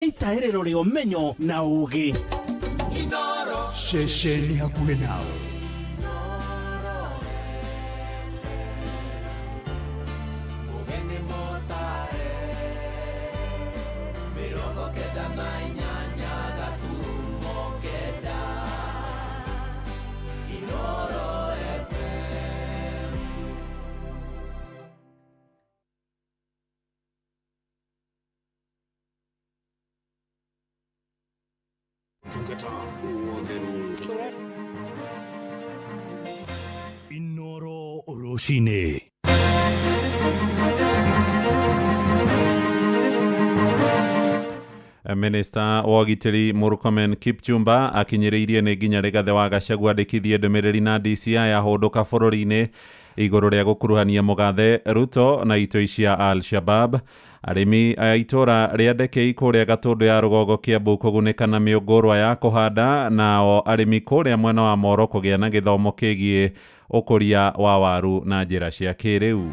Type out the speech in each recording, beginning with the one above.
Itaĩrĩro rĩa ũmenyo na ũũgĩ. Ceceni hakuhĩ nawe. Inoro rũcinĩ. Minista wa ũgitĩri Murkomen Kipchumba akinyĩrĩirie nĩ nginya Rigathĩ wa Gachagua andĩkithie ndũmĩrĩri na DCI ahũndũka bũrũri-inĩ igũrũ rĩa gũkuruhania mũgathe Ruto na itoi cia Al-Shabab. Arĩmi a itũra rĩa Ndekei kũrĩa Gatũndũ ya rũgongo Kiambu kũgunĩka na mĩũngũrwa ya kũhanda, nao arĩmi kũrĩa mwena wa Moro kũgĩa na gĩthomo kĩgiĩ ũkũria wa waru na njĩra cia kĩrĩu.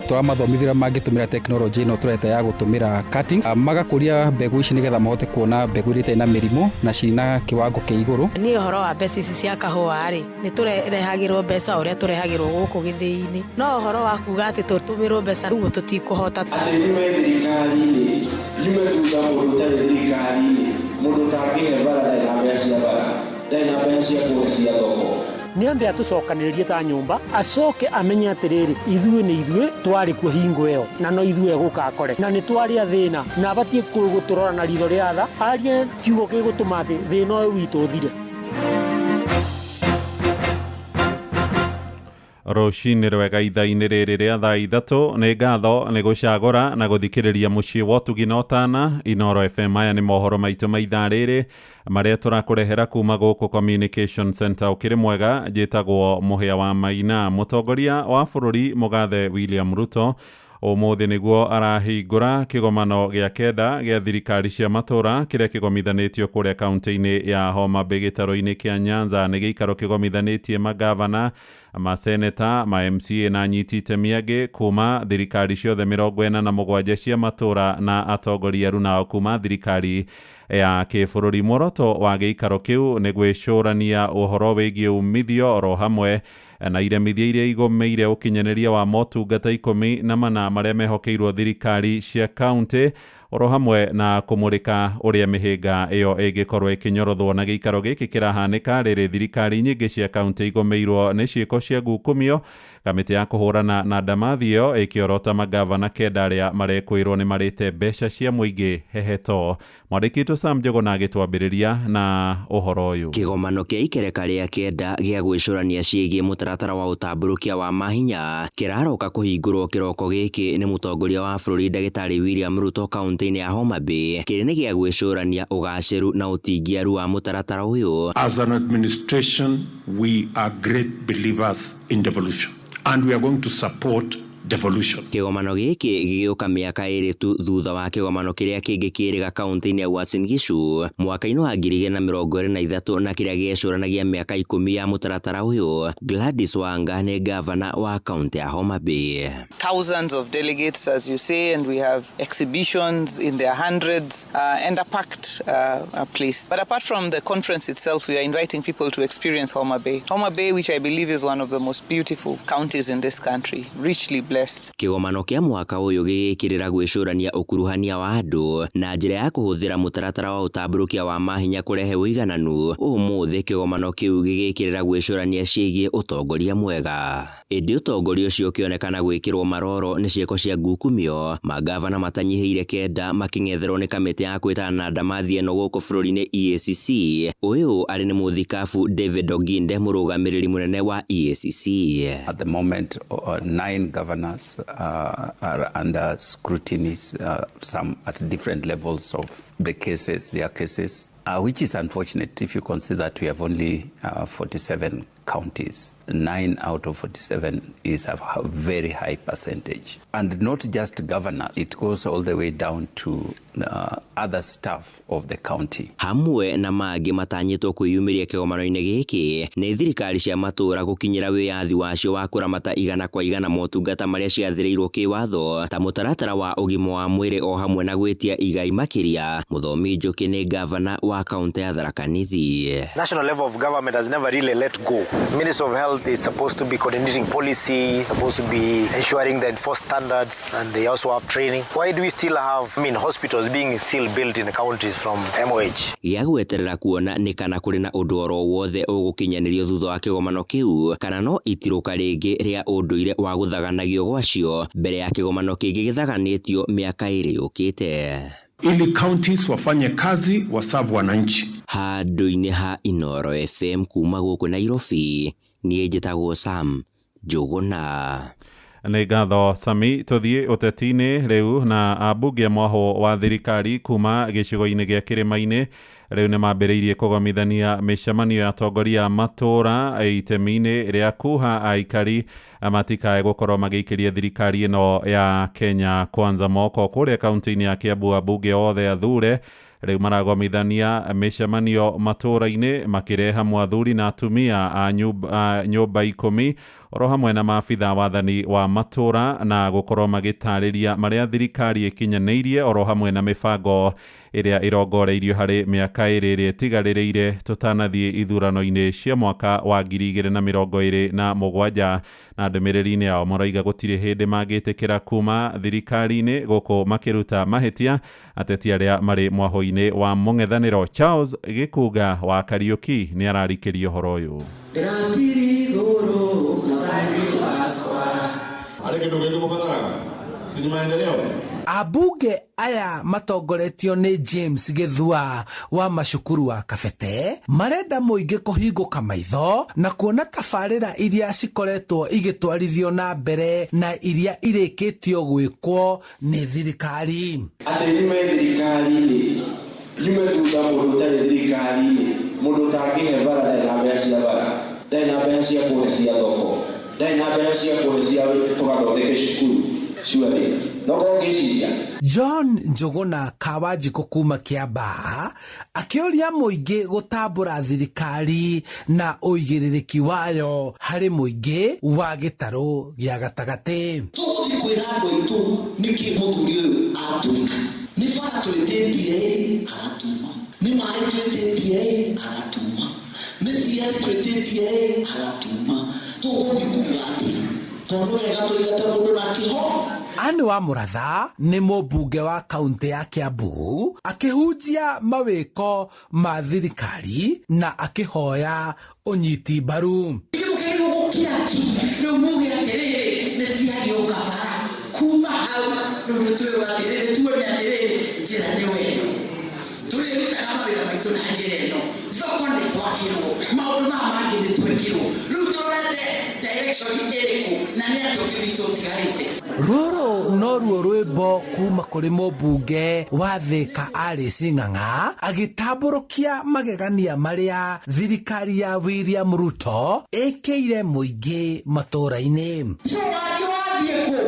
Tũramathomithia ũrĩa mangĩtũmĩra tekinoronjĩ ĩno tũreta ya gũtũmĩra cuttings, magakũria mbegũ ici nĩgetha mahote kuona mbegũ iria itarĩ na mĩrimũ na ciĩna kĩwango kĩa igũrũ. Niĩ ũhoro wa mbeca ici cia kahũa rĩ, nĩ tũrehagĩrwo mbeca o ũrĩa tũrehagĩrwo gũkũ gĩthĩi-inĩ, no ũhoro wa kuga atĩ tũtũmĩrwo mbeca ũguo tũtikũhota. Atĩ nyume thirikari-inĩ, nyume thutha mũndũ ũtarĩ thirikari-inĩ, mũndũ ũtangĩhe bara ndarĩ na mbeca cia bara, ndarĩ na mbeca cia kũhe cia thoko. Nĩ ambe atũcokanĩrĩrie ta nyũmba, acoke amenye atĩrĩrĩ, ithuĩ nĩ ithuĩ twarĩ kuo hingo ĩyo, na no ithuĩ egũka akore, na nĩ twarĩ athĩna, na abatiĩ gũtũrora na ritho rĩa tha, arie kiugo gĩgũtũma atĩ thĩna ũyũ witũ ũthire. Rũcinĩ rwega ithaa-inĩ rĩrĩ rĩa thaa 3 nĩ ngatho nĩ gũcagũra na gũthikĩrĩria mũciĩ wa ũtugi na ũtana Inoro FM. Aya nĩ mohoro maitũ ma ithaa rĩrĩ marĩa tũrakũrehera kuma gũkũ Communication Center. Ũkĩrĩ mwega, njĩtagwo Mũhĩa wa Maina. Mũtongoria wa bũrũri mũgathe William Ruto ũmũthĩ nĩguo arahingũra kĩgomano gĩa kenda gĩa thirikari cia matũra kĩrĩa kĩgomithanĩtio kũrĩa kaunti-inĩ ya Homa Bay gĩtarũ-inĩ kĩa Nyanza. Nĩ gĩikaro kĩgomithanĩtie magavana, maseneta, ma MCA na anyiti itemi angĩ kuma thirikari ciothe 47 cia matũra na atongoria arunao kuma thirikari ya kĩbũrũri. Muoroto wa gĩikaro kĩu nĩ gwĩcũrania ũhoro wĩgiĩ umithio oro hamwe na iremithia iria igũmĩire ũkinyanĩria wa motungata 14 marĩa mehokeirwo thirikari cia kaunti oro hamwe na kũmũrĩka ũrĩa mĩhĩnga ĩyo ĩngĩkorwo ĩkĩnyorothwo. Na gĩikaro gĩkĩ kĩrahanĩka rĩrĩ thirikari nyingĩ cia kaunti igũmĩirwo nĩ ciĩko cia ngukumio, kamĩtĩ ya kũhũrana na ndamathi ĩyo ĩkĩorota magavana 9 arĩa marekwĩrwo nĩ marĩte mbeca cia mũingĩ heheto. Mwandĩki witũ Sam Njuguna agĩtwambĩrĩria na ũhoro ũyũ. Kĩgomano kĩa ikereka rĩa kenda gĩa gwĩcũrania ciĩgiĩ mũtaratara wa ũtambũrũkia wa mahinya kĩraroka kũhingũrwo kĩroko gĩkĩ nĩ mũtongoria wa bũrũri ndagĩtarĩ William Ruto kaunti-inĩ ya Homa Bay. Kĩrĩ nĩ gĩa gwĩcũrania ũgacĩru na ũtingiaru wa mũtaratara ũyũ. As an administration, we are great believers in devolution and we are going to support devolution. Kĩgomano gĩkĩ gĩgĩũka mĩaka 2 tu thutha wa kĩgomano kĩrĩa kĩngĩ kĩrĩga kaunti-inĩ ya Uasin Gishu mwaka-inĩ wa 2023 na kĩrĩa gĩecũranagia mĩaka 10 ya mũtaratara ũyũ. Gladys Wanga nĩ gavana wa kaunti ya Homa Bay. Thousands of delegates, as you say, and we have exhibitions in their hundreds and a packed place. But apart from the conference itself, we are inviting people to experience Homa Bay. Homa Bay, which I believe is one of the most beautiful counties in this country, richly blessed. Kĩgomano kĩa mwaka ũyũ gĩgĩkĩrĩra gwĩcũrania ũkuruhania wa andũ na njĩra ya kũhũthĩra mũtaratara wa ũtambũrũkia wa mahinya kũrehe ũigananu. Ũmũthĩ kĩgomano kĩu gĩgĩkĩrĩra gwĩcũrania ciĩgiĩ ũtongoria mwega. Ĩndĩ ũtongoria ũcio ũkĩonekana gwĩkĩrwo maroro nĩ ciĩko cia ngukumio, magavana matanyihĩire 9 makĩng'etherwo nĩ kamĩtĩ ya kwĩtana na ndamathi ĩno gũkũ bũrũri-inĩ EACC. Ũyũ arĩ nĩ mũthikabu David Oginde, mũrũgamĩrĩri mũnene wa EACC. At the moment, 9 governors are under scrutiny, some at different levels of the cases, their cases, which is unfortunate if you consider that we have only 47 counties. 9 out of 47 is a very high percentage. And not just governors, it goes all the way down to other staff of the county. Hamwe na mangĩ matanyĩtwo kwĩyumĩria kĩgomano-inĩ gĩkĩ nĩ thirikari cia matũũra gũkinyĩra wĩyathi wacio wa kũramata igana kwa igana motungata marĩa ciathĩrĩirwo kĩwatho ta mũtaratara wa ũgima wa mwĩrĩ o hamwe na gwĩtia igai makĩria. Mũthomi Njũkĩ nĩ gavana wa kaunti ya Tharaka Nithi. National level of government has never really let go. Minister of Health is supposed to be coordinating policy, supposed to be ensuring the enforced standards, and they also have training. Why do we still have, hospitals being still built in the counties from MOH? Gĩa gweterera kuona nĩ kana kũrĩ na ũndũ oro wothe ũgũkinyanĩrio thutha wa kĩgomano kĩu kana no itirũka rĩngĩ rĩa ũndũire wa gũthaganagio gwacio mbere ya kĩgomano kĩngĩ gĩthaganĩtio mĩaka ĩrĩ yũkĩte. Ili counties wafanye kazi wasavu wananchi. Handũ-inĩ ha Inooro FM kuma gũkũ Nairobi, niĩ njĩtagwo Sam Njũgũna. Nĩ ngatho Sami. Tũthiĩ ũteti-inĩ rĩu na ambunge mwahũ wa thirikari kuma gĩcigo-inĩ gĩa Kĩrĩma-inĩ rĩu nĩ mambĩrĩirie kũgomithania mĩcemanio ya atongoria a matũũra itemi-inĩ rĩa kuha aikari matikae gũkorwo magĩikĩria thirikari ĩno ya Kenya Kwanza moko. Kũrĩa kaunti-inĩ ya Kiambu ambunge othe athure rĩu maragomithania mĩcemanio matũũra-inĩ makĩrehe hamwe athuri na atumia a nyũmba 10 oro hamwe na maabitha wathani wa matũũra na gũkorwo magĩtarĩria marĩa thirikari ĩkinyanĩirie oro hamwe na mĩbango ĩrĩa ĩrongoreirio harĩ mĩaka ĩrĩ ĩrĩa ĩtigarĩrĩire tũtanathiĩ ithurano-inĩ cia mwaka wa 2027. Na ndũmĩrĩri-inĩ yao marauga gũtirĩ hĩndĩ mangĩtĩkĩra kuma thirikari-inĩ gũkũ makĩruta mahĩtia ateti arĩa marĩ mwahũ-inĩ wa mũng'ethanĩro. Charles Gĩkunga wa Kariũki nĩ ararikĩria ũhoro ũyũ. Ambunge aya matongoretio nĩ James Gĩthua wa macukuru wa Kabete marenda mũingĩ kũhingũka maitho na kuona tabarĩra iria cikoretwo igĩtwarithio na mbere na iria irĩkĩtio gwĩkwo nĩ thirikari. Atĩ nyume thirikari-inĩ, nyume thutha mũndũ ũtarĩ thirikari-inĩ, mũndũ ũtangĩhe bara ndarĩ na mbeca cia bara, ndarĩ na mbeca cia kũhe cia thoko, ndarĩ na mbeca cia kũhe cia tũgathondeke cukuru surely. John Njũgũna Kawanjikũ kuma Kĩambaa akĩũria mũingĩ gũtambũra thirikari na ũigĩrĩrĩki wayo harĩ mũingĩ wa gĩtarũ gĩa gatagatĩ. Tũgũthiĩ kwĩra andũ aitũ nĩkĩ mũthuri ũyũ atwĩka. Nĩ bara twĩtĩtie agatuma, nĩ maĩ twĩtĩtie agatuma, nĩ CS twĩtĩtie agatuma. Tũgũthiĩ kuga atĩa? Tondũ wega tũingate mũndũ na kĩho. Anne wa Mũratha nĩ mũmbunge wa kaunti ya Kiambu akĩhunjia mawĩko ma thirikari na akĩhoya ũnyiti mbaru. Rĩu muge atĩrĩrĩ nĩ ciagĩũka bara kuma hau rĩu nĩtwĩrwo atĩrĩrĩ tuone atĩrĩrĩ njĩra nĩ wendo tũrĩrutaga mawĩra maitũ na njĩra ĩno thoko nĩ twakĩrwo maũndũ maya mangĩ nĩ twekĩrwo rĩu tũrorete direction ĩrĩkũ na nĩ atĩa ũngĩ witũ ũtigarĩte. Rũrũ noruo rwĩmbo kuma kũrĩ mũmbunge wa Thika Alice Ng'ang'a agĩtambũrũkia magegania marĩa thirikari ya William Ruto ĩkĩire mũingĩ matũũra-inĩ. So wathiĩ wathiĩ kũ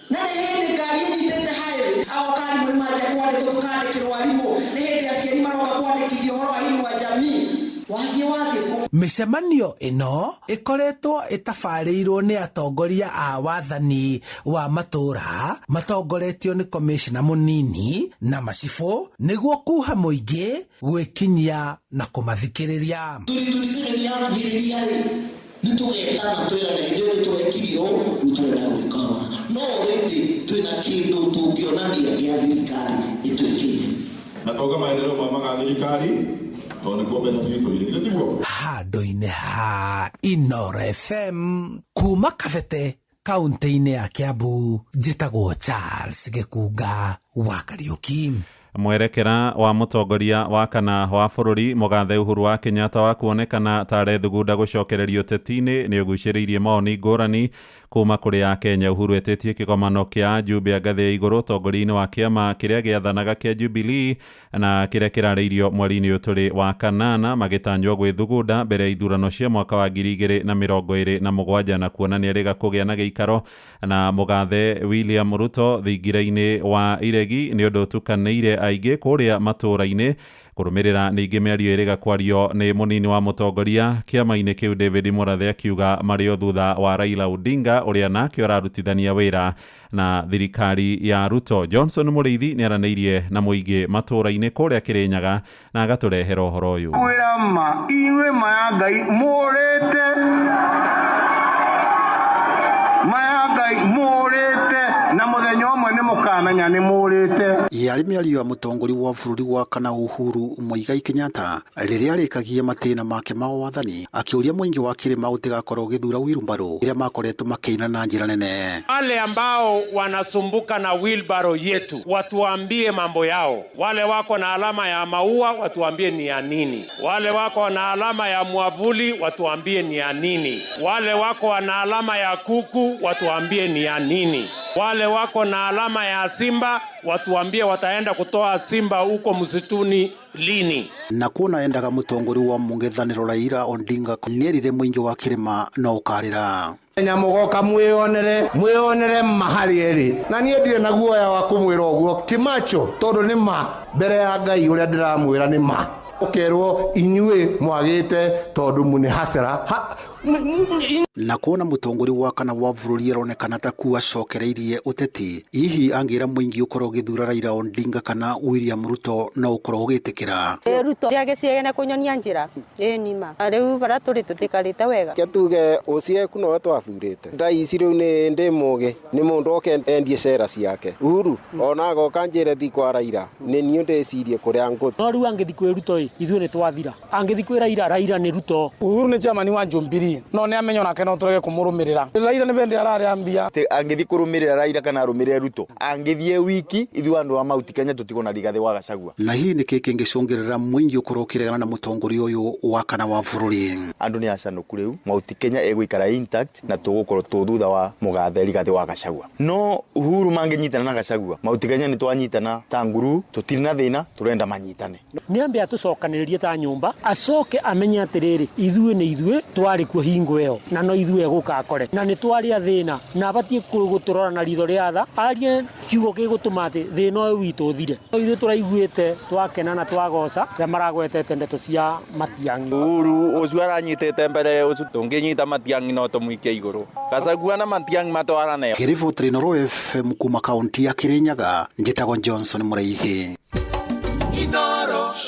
na nĩ hĩndĩ ngari ĩnyitĩte highway agoka arimũ nĩ manjia kwandĩkwo tũkandĩkĩrwo arimũ nĩ hĩndĩ aciari maroka kwandĩkithio ũhoro wa Inua Jamii wathiĩ wathiĩ kũ. Mĩcemanio ĩno ĩkoretwo ĩtabarĩirwo nĩ atongoria a wathani wa matũũra matongoretio nĩ komishona mũnini na macibũ nĩguo kuha mũingĩ gwĩkinyia na kũmathikĩrĩria. Tũriturizeni yakuhĩrĩria rĩ nĩ tũgetana twĩrane hĩndĩ ĩyo nĩtũrekire ũũ rĩu tũrenda gwĩka ũna no already twĩna kĩndũ tũngĩonania gĩa thirikari ĩtwĩkĩire. Na tonga maendeleo mamaga thirikari tondũ nĩkuo mbeca citũire githĩ tiguo. Handũ-inĩ ha Inooro FM kuma Kabete kaunti-inĩ ya Kiambu njĩtagwo Charles Gĩkunga Wa Kariuki. Mwerekera wa mũtongoria wa kana wa bũrũri mũgathe Uhuru wa Kenyatta wa kuonekana ta arethugunda gũcokereria ũteti-inĩ nĩ ũgucĩrĩirie mawoni ngũrani kuma kũrĩ Akenya. Uhuru etĩtie kĩgomano kĩa ajumbe a ngathĩ ya igũrũ ũtongoria-inĩ wa kĩama kĩrĩa gĩathanaga kĩa Jubilee na kĩrĩa kĩrarĩirio mweri-inĩ ũyũ tũrĩ wa kanana, magĩtanywo gwĩthugunda mbere ya ithurano cia mwaka wa 2027, na kuonania rĩga kũgĩa na gĩikaro na mũgathe William Ruto thingira-inĩ wa iregi nĩ ũndũ ũtukanĩire aingĩ kũrĩa matũũra-inĩ. Kũrũmĩrĩra ningĩ mĩario ĩrĩga kwario nĩ mũnini wa mũtongoria kĩama-inĩ kĩu David Murathe akiuga marĩ o thutha wa Raila Odinga ũrĩa nake ũrarutithania wĩra na thirikari ya Ruto. Johnson Mũrĩithi nĩaranĩirie na mũingĩ matũũra-inĩ kũrĩa Kĩrĩnyaga na agatũrehera ũhoro ũyũ. Kwĩra ma inyuĩ ma ya Ngai mũrĩte, ma ya Ngai mũrĩte, na mũthenya ũmwe nĩ mũkamenya nĩ mũrĩte. Yarĩ mĩario ya mũtongoria wa bũrũri wa kana Uhuru Muigai Kenyatta rĩrĩa arĩkagia matĩna make ma wathani, akĩũria mũingĩ wa kĩrĩma ũtigakorwo ũgĩthura wheelbarrow ĩrĩa makoretwo makĩina na njĩra nene. Wale ambao wanasumbuka na wheelbarrow yetu watuambie mambo yao. Wale wako na alama ya maua watuambie ni ya nini. Wale wako na alama ya mwavuli watuambie ni ya nini. Wale wako na alama ya kuku watuambie ni ya nini. Wale wako na alama ya simba watuambie wataenda kutoa simba huko msituni lini. Na kuona endaga mũtongoria wa mũng'ethanĩro Raila Odinga nĩerire mũingĩ wa kĩrĩma no ũkarĩra. Nyamugoka mwĩonere mwĩonere ma harĩ erĩ, na niĩ ndirĩ na guoya wa kũmwĩra ũguo ti macho, tondũ nĩ ma mbere ya Ngai ũrĩa ndĩramwĩra nĩ ma. Ũkerwo inyuĩ mwagĩte tondũ mũnĩ hasara. Na kuona mũtongoria wa kana wa bũrũri aronekana ta kuo acokereirie ũteti, hihi angĩra mũingĩ ũkorwo ũgĩthura Raila Odinga kana William Ruto no ũkorwo ũgĩtĩkĩra? Ruto agĩciene kũnyonia njĩra ĩĩ nima rĩu bara tũrĩ tũtikarĩte wega. Ke tuge ũcieku nowe twathurĩte thaa ici rĩu nĩ ndĩ mũgĩ nĩ mũndũ oke endie cera ciake. Uhuru ona agoka njĩre thi kwa Raila nĩ niĩ ndĩcirie kũrĩa ngũthiĩ. No rĩu angĩthiĩ kwĩ Ruto ĩ ithuĩ nĩ twathira, angĩthiĩ kwĩ Raila, Raila nĩ Ruto. Uhuru nĩ chairman wa Jubilee no nĩ amenyo nake no tũrege kũmũrũmĩrĩra. Raila nĩ bende ararĩa mbia. Angĩthiĩ kũrũmĩrĩra Raila kana arũmĩrĩre Ruto, angĩthiĩ wiki ithuĩ andũ a Mount Kenya tũtigwo Rigathĩ wa Gachagua. Na hihi nĩkĩ kĩngĩcũngĩrĩra mũingĩ ũkorwo ũkĩregana na mũtongoria ũyũ wa kana wa bũrũri? Andũ nĩ acanũku rĩu, Mount Kenya ĩgũikara intact na tũgũkorwo tũ thutha wa mũgathe Rigathĩ wa Gachagua. No Uhuru mangĩnyitana na Gachagua, Mount Kenya nĩ twanyitana ta nguru, tũtirĩ na thĩna, tũrenda manyitane. Nĩ ambe atũcokanĩrĩrie ta nyũmba, acoke amenye atĩrĩrĩ ithuĩ nĩ ithuĩ twarĩ kuo hingo ĩyo na no ithuĩ egũka akore, na nĩ twarĩ athĩna na abatiĩ gũtũrora na ritho rĩa tha, arie kiugo gĩgũtũma atĩ thĩna ũyũ witũ ũthire. Ithuĩ tũraiguĩte twakena na twagoca rĩa maragwetete ndeto cia Matiang'i. Uhuru ũcio aranyitĩte mbere ũcio tũngĩnyita Matiang'i no tũmũikie igũrũ. Gachagua na Matiang'i matwarane. Ngĩribotera Inooro FM kuma kaunti ya Kirinyaga, njĩtagwo Johnson Mũraithi.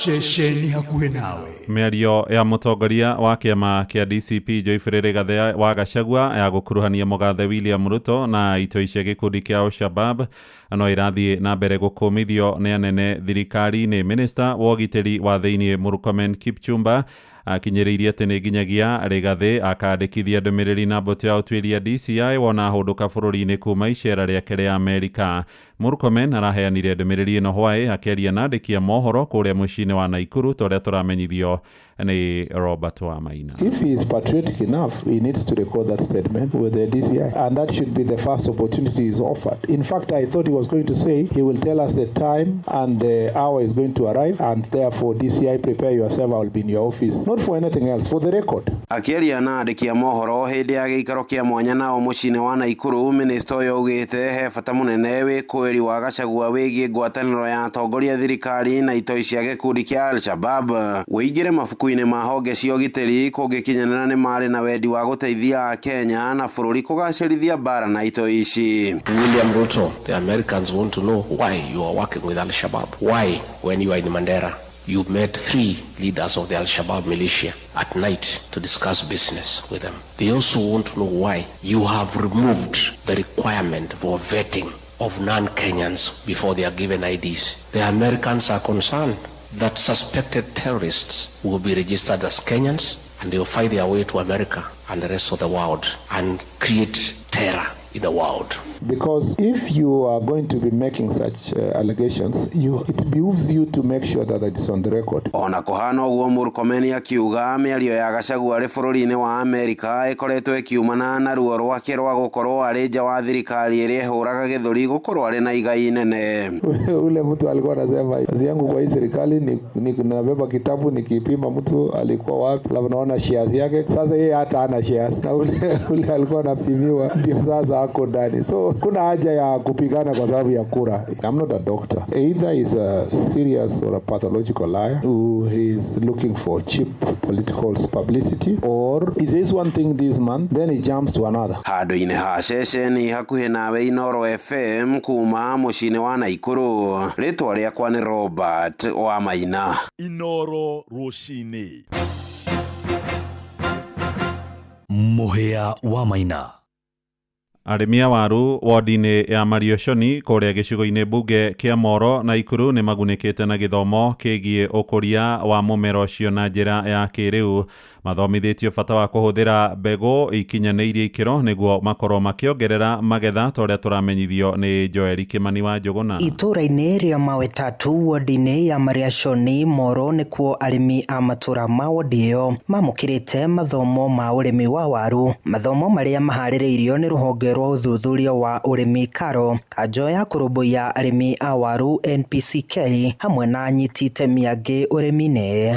Ceceni hakuhĩ nawe. Mĩario ya mũtongoria wa kĩama kĩa DCP Joyfrey Rigathĩ wa Gachagua ya gũkuruhania mũgathe William Ruto na itoi cia gĩkundi kĩa Al-Shabab no ĩrathiĩ na mbere gũkũmithio nĩ anene thirikari-inĩ. Minista wa ũgitĩri wa thĩiniĩ Murkomen Kipchumba akinyĩrĩirie atĩ nĩ nginyagia Rigathĩ akandĩkithia ndũmĩrĩri na mbũtũ ya ũtuĩria DCI wona ahũndũka bũrũri-inĩ kuma icera rĩake rĩa Amerika. Murkomen araheanire ndũmĩrĩri ĩno hwaĩ akĩaria na andĩki a mohoro kũrĩa mũciĩ-inĩ wa Naikuru ta ũrĩa tũramenyithio nĩ Robert Wamaina. If he is patriotic enough, he needs to record that statement with the DCI, and that should be the first opportunity is offered. In fact, I thought he was going to say he will tell us the time and the hour is going to arrive, and therefore DCI, prepare yourself, I will be in your office. Not for anything else, for the record. Akĩaria na andĩki a mohoro hĩndĩ ya gĩikaro kĩa mwanya nao mũciĩ-inĩ wa Naikuru, minista ũyũ augĩte he bata mũnene wĩkũĩri wa Gachagua wĩgiĩ ngwatanĩro ya atongoria thirikari na itoi cia gĩkundi kĩa Al-Shabab wĩingĩre mabuku-inĩ ma honge cia ũgitĩri kũngĩkinyanĩra nĩ marĩ na wendi wa gũteithia Akenya na bũrũri kũgacĩrithia mbara na itoi ici. William Ruto, the Americans want to know why you are working with Al-Shabaab. Why, when you are in Mandera, you met 3 leaders of the Al-Shabaab militia at night to discuss business with them. They also want to know why you have removed the requirement for vetting of non-Kenyans before they are given IDs. The Americans are concerned that suspected terrorists will be registered as Kenyans and they will find their way to America and the rest of the world and create terror in the world. Because if you are going to be making such allegations, it behooves you to make sure that it's on the record. Ona kũhana ũguo, Murkomen akiuga mĩario ya Gachagua arĩ bũrũri-inĩ wa Amerika ĩkoretwo ĩkiumana na ruo rwake rwa gũkorwo arĩ nja wa thirikari ĩrĩa ĩhũraga gĩthũri gũkorwo arĩ na igai inene. Ule mtu alikuwa anasema kazi yangu kwa hii serikali ni nabeba kitabu nikipima mtu alikuwa wapi, alafu naona shares yake. Sasa yeye hata hana shares, na ule alikuwa anapimiwa ndio sasa ako ndani. So kuna haja ya kupigana kwa sababu ya kura. I'm not a doctor. Either is a serious or a pathological liar who is looking for cheap political publicity, or he says one thing this month, then he jumps to another. Handũ-inĩ ha ceceni hakuhĩ nawe Inooro FM kuma mũciĩ-inĩ wa Naikuru, rĩtwa rĩakwa nĩ Robert wa Maina. Inooro rũcinĩ. Mũhĩa wa Maina. Arĩmi a waru wodi-inĩ ya Marioshoni kũrĩa gĩcigo-inĩ mbunge kĩa Moro Naikuru nĩ magunĩkĩte na gĩthomo kĩgiĩ ũkũria wa mũmera ũcio na njĩra ya kĩrĩu. Mathomithĩtio bata wa kũhũthĩra mbegũ ikinyanĩirie ikĩro nĩguo makorwo makĩongerera magetha ta ũrĩa tũramenyithio nĩ Joeli Kĩmani wa Njũgũna. Itũra-inĩ rĩa Mawe Tatu wodi-inĩ ya Mariashoni Moro nĩkuo arĩmi a matũra ma wodi ĩyo mamũkĩrĩte mathomo ma ũrĩmi wa waru, mathomo marĩa maharĩrĩirio nĩ rũhonge rwa ũthuthuria wa ũrĩmi KARO, kanjo ya kũrũmbũiya arĩmi a waru NPCK hamwe na anyiti itemi angĩ ũrĩmi-inĩ.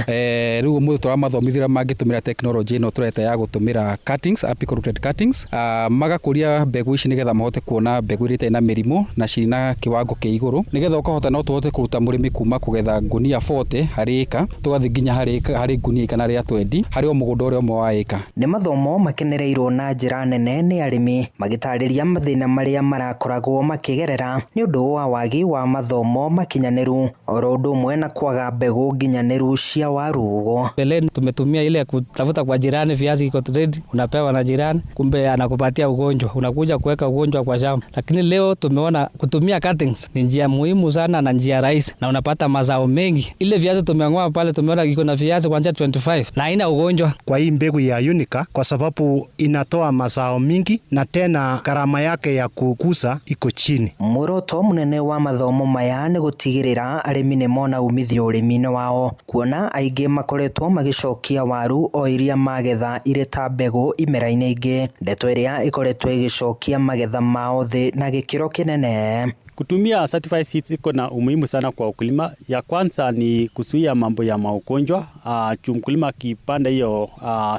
Rĩu ũmũthĩ tũramathomithia mangĩtũmĩra tekinoronjĩ ĩno tũreta ya gũtũmĩra cuttings, apical rooted cuttings, magakũria mbegũ ici nĩgetha mahote kuona mbegũ iria itarĩ na mĩrimũ na ciĩna kĩwango kĩa igũrũ, nĩgetha ũkahota no tũhote kũruta mũrĩmi kuma kũgetha ngunia 40 harĩ ĩka tũgathiĩ nginya harĩ ngunia 120 harĩ o mũgũnda ũrĩa ũmwe wa ĩka. Nĩ mathomo makenereirwo na njĩra nene nĩ arĩmi magĩtarĩria mathĩna marĩa marakoragwo makĩgerera nĩ ũndũ wa wagi wa mathomo makinyanĩru oro ũndũ ũmwe na kwaga mbegũ nginyanĩru cia waru. Mbeleni tumetumia ile ya kutafuta kwa jirani, viazi iko ready, unapewa na jirani, kumbe anakupatia ugonjwa, unakuja kuweka ugonjwa kwa shamba. Lakini leo tumeona kutumia cuttings ni njia muhimu sana na njia rahisi, na unapata mazao mengi. Ile viazi tumeangoa pale, tumeona iko na viazi kuanzia 25 na haina ugonjwa. Kwa hii mbegu ya Unica, kwa sababu inatoa mazao mingi na tena gharama yake ya kukuza iko chini. Muoroto munene wa mathomo maya nĩ gũtigĩrĩra arĩmi nĩ mona umithio ũrĩmi-inĩ wao, kuona aingĩ makoretwo magĩcokia waru o iria magetha irĩ ta mbegũ imera-inĩ ingĩ, ndeto ĩrĩa ĩkoretwo ĩgĩcokia magetha mao thĩ na gĩkĩro kĩnene. Kutumia certified seeds iko na umuhimu sana kwa ukulima. Ya kwanza ni kuzuia mambo ya magonjwa. Mkulima akipanda hiyo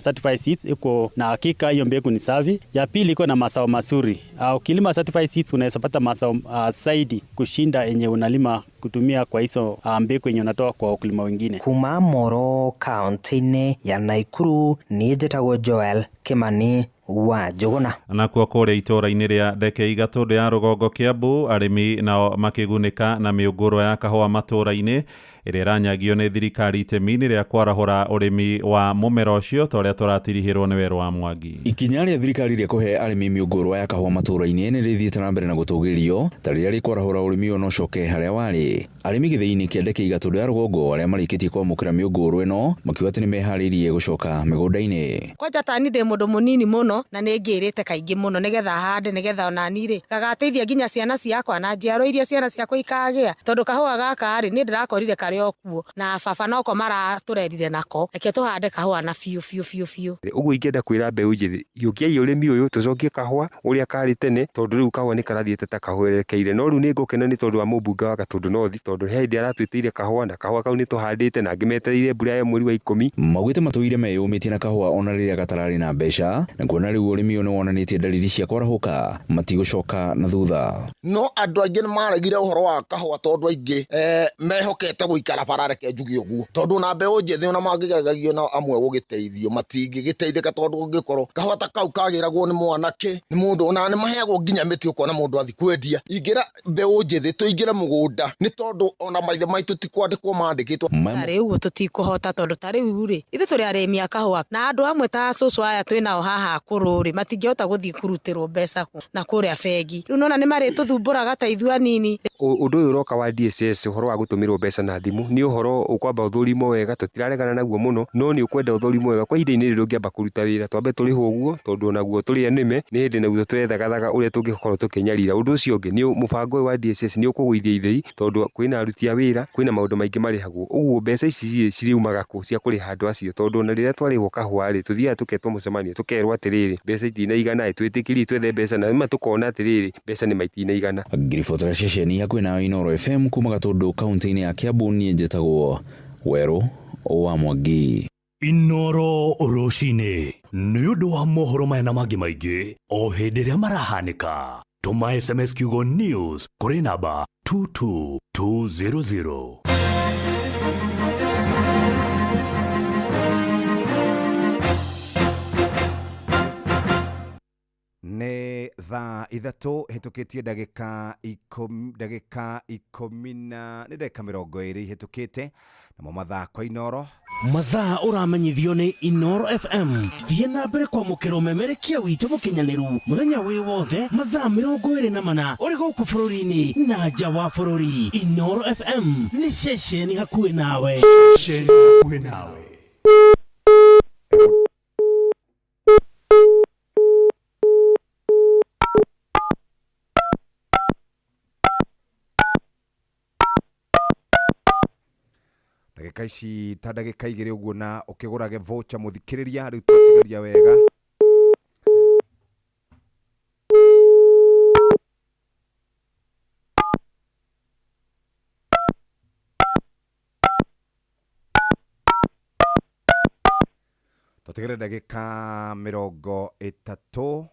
certified seeds iko na hakika hiyo mbegu ni safi. Ya pili iko na mazao mazuri. Ukilima certified seeds unaweza pata mazao zaidi kushinda yenye unalima kutumia kwa hizo mbegu yenye unatoa kwa wakulima wengine. Kuma Moro kaunti-inĩ ya Naikuru niĩ njĩtagwo Joel Kimani wa Njũgũna. Nakuo kũrĩa itũũra-inĩ rĩa Ndeke Gatũndũ ya rũgongo Kiambu, arĩmi nao makĩgunĩka na mĩũngũrwa ya kahũa matũũra-inĩ ĩrĩa ĩranyagio nĩ thirikari itemi-inĩ rĩa kwarahũra ũrĩmi wa mũmera ũcio ta ũrĩa tũratirihĩrwo nĩ Werũ wa Mwangi. Ikinya rĩa thirikari rĩa kũhe arĩmi mĩũngũrwa ya kahũa matũũra-inĩ nĩ rĩthiĩte na mbere na gũtũgĩrio ta rĩrĩa rĩkwarahũra ũrĩmi ũyũ no ũcoke harĩa warĩ. Arĩmi gĩthĩi-inĩ kĩa Ndeke Gatũndũ ya rũgongo arĩa marĩkĩtie kwamũkĩra mĩũngũrwa ĩno makiuga atĩ nĩ meharĩirie gũcoka mĩgũnda-inĩ. Kwanja tani ndĩ mũndũ mũnini mũno na nĩ ngĩrĩte kaingĩ mũno nĩgetha hande nĩgetha onani rĩ gagateithia nginya ciana ciakwa na njiarwa iria ciana ciakwa ikagĩa, tondũ kahũa gaka rĩ niĩ ndĩrakorire karĩ o kuo na baba noko maratũrerire nako, reke tũhande kahũa na biũ biũ biũ biũ. Ũguo ingĩenda kwĩra mbeũ njĩthĩ, hiũkiai ũrĩmi ũyũ tũcokie kahũa ũrĩa karĩ tene, tondũ rĩu kahũa nĩ karathiĩte ta kahwerekeire. No rĩu nĩ ngũkena nĩ tondũ wa mũmbunge wa Gatũndũ North, tondũ he hĩndĩ aratwĩtĩire kahũa na kahũa kau nĩ tũhandĩte na angĩ metereire mbura ya mweri wa 10. Maugĩte matũire meyũmĩtie na kahũa ona rĩrĩa gatararĩ na mbeca, na kuona rĩu ũrĩmi ũyũ nĩ wonanĩtie dalili cia kwarahũka matigũcoka na thutha. No andũ aingĩ nĩ maregire ũhoro wa kahũa tondũ aingĩ mehokete gũikara bara, reke njuge ũguo, tondũ na mbeũ njĩthĩ ona mangĩgeragio na amwe gũgĩteithio matingĩgĩteithĩka, tondũ ũngĩkorwo kahũa ta kau kagĩragwo nĩ mwanake nĩ mũndũ ona nĩ maheagwo nginya mĩtĩ ũkona mũndũ athi kwendia. Ingĩra mbeũ njĩthĩ tũingĩre mũgũnda nĩ tondũ ona maithe maitũ ti kwandĩkwo mandĩkĩtwo. Tarĩu ũguo tũtikũhota, tondũ tarĩu rĩ ithuĩ tũrĩ arĩmi a kahũa na andũ amwe ta cũcũ aya twĩnao haha akũrũ rĩ matingĩhota gũthiĩ kũrutĩrwo mbeca na kũrĩa bengi. Rĩu nona nĩ marĩtũthumbũraga ta ithuĩ anini. Ũndũ ũyũ ũroka wa DSS ũhoro wa gũtũmĩrwo mbeca na thimũ nĩ ũhoro ũkwamba ũthũrimwo wega, tũtiraregana naguo mũno, no nĩ ũkwenda ũthũrimwo wega. Kwa ihinda-inĩ rĩrĩ ũngĩamba kũruta wĩra twambe tũrĩhwo ũguo, tondũ onaguo tũrĩ anĩme nĩ hĩndĩ naguo tũrethagathaga ũrĩa tũngĩkorwo tũkĩnyarira. Ũndũ ũcio ũngĩ nĩ mũbango ũyũ wa DSS nĩ ũkũgũithia ithĩi, tondũ kwĩna aruti a wĩra, kwĩna maũndũ maingĩ marĩhagwo, ũguo mbeca ici ciriumaga kũ cia kũrĩha andũ acio, tondũ ona rĩrĩa twarĩhwo kahũa rĩ, tũthiaga tũketwo mũcemanio tũkerwo atĩrĩrĩ, mbeca itinaigana ĩ, twĩtĩkĩrie twethe mbeca, na rĩmwe tũkona atĩrĩrĩ, mbeca nĩ maitinaigana. Ngiribotera ceceni hakuhĩ nawe Inooro FM kuma Gatũndũ kaunti-inĩ ya Kiambu, niĩ njĩtagwo Werũ wa Mwangi. Inooro rũcinĩ nĩ ũndũ wa mohoro maya na mangĩ maingĩ o hĩndĩ ĩrĩa marahanĩka, tũma SMS kiugo news kũrĩ namba 22200. Nĩ thaa 3 hĩtũkĩtie ndagĩka ikũmi, ndagĩka ikũmi na nĩ ndagĩka 20 ihĩtũkĩte, namo mathaa kwa Inooro. Mathaa ũramenyithio nĩ Inooro FM. Thiĩ na mbere kwamũkĩra ũmemerekia witũ mũkinyanĩru mũthenya wĩ wothe mathaa 24 ũrĩ gũkũ bũrũri-inĩ na nja wa bũrũri. Inooro FM nĩ ceceni hakuhĩ nawe. Ceceni hakuhĩ nawe. Ndagĩka ici ta ndagĩka 2 ũguo na ũkĩgũrage voucher mũthikĩrĩria, rĩu twatigaria wega. Twatigĩre ndagĩka 39.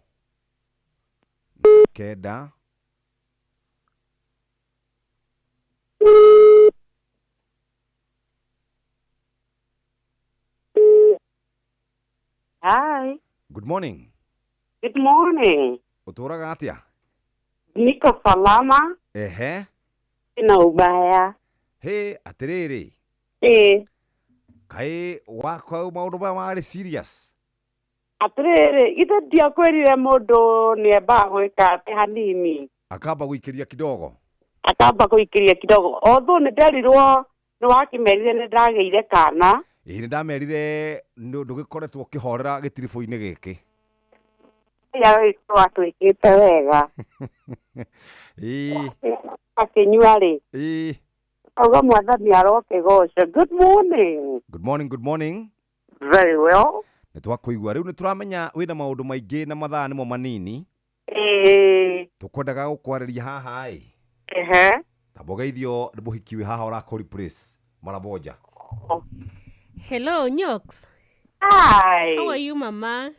Hi. Good morning. Good morning. Ũtũraga atĩa? Niko salama. Ehe. Sina ubaya. He, atĩrĩrĩ. Eh. Kaĩ wakwa maũndũ maya marĩ serious? Atĩrĩrĩ, ithe ndiakwĩrire mũndũ nĩembaga gwĩka atĩ hanini. Akamba gũikĩria kidogo. Akamba gũikĩria kidogo. Although nĩ nderirwo nĩ wakĩmerire nĩ ndagĩire kana. Ĩĩ nĩ ndamerire ndũgĩkoretwo ũkĩhorera gĩtiribũ-inĩ gĩkĩ. Ya gĩkorwo atwĩkĩte wega. Ĩĩ. Akĩnyua rĩ. Ĩĩ. Auga mwathani arokĩgocwo. Good morning. Good morning, good morning. Very well. Nĩ twakũigua rĩu nĩ tũramenya wĩna maũndũ maingĩ na mathaa nĩmo manini. Ĩĩ. Tũkwendaga gũkwarĩria haha ĩ. Ehe. Tamba ũgeithio nĩ mũhiki wĩ haha ũrakũ replace mara moja. Hello, Nyox. Hi. How are you, mama?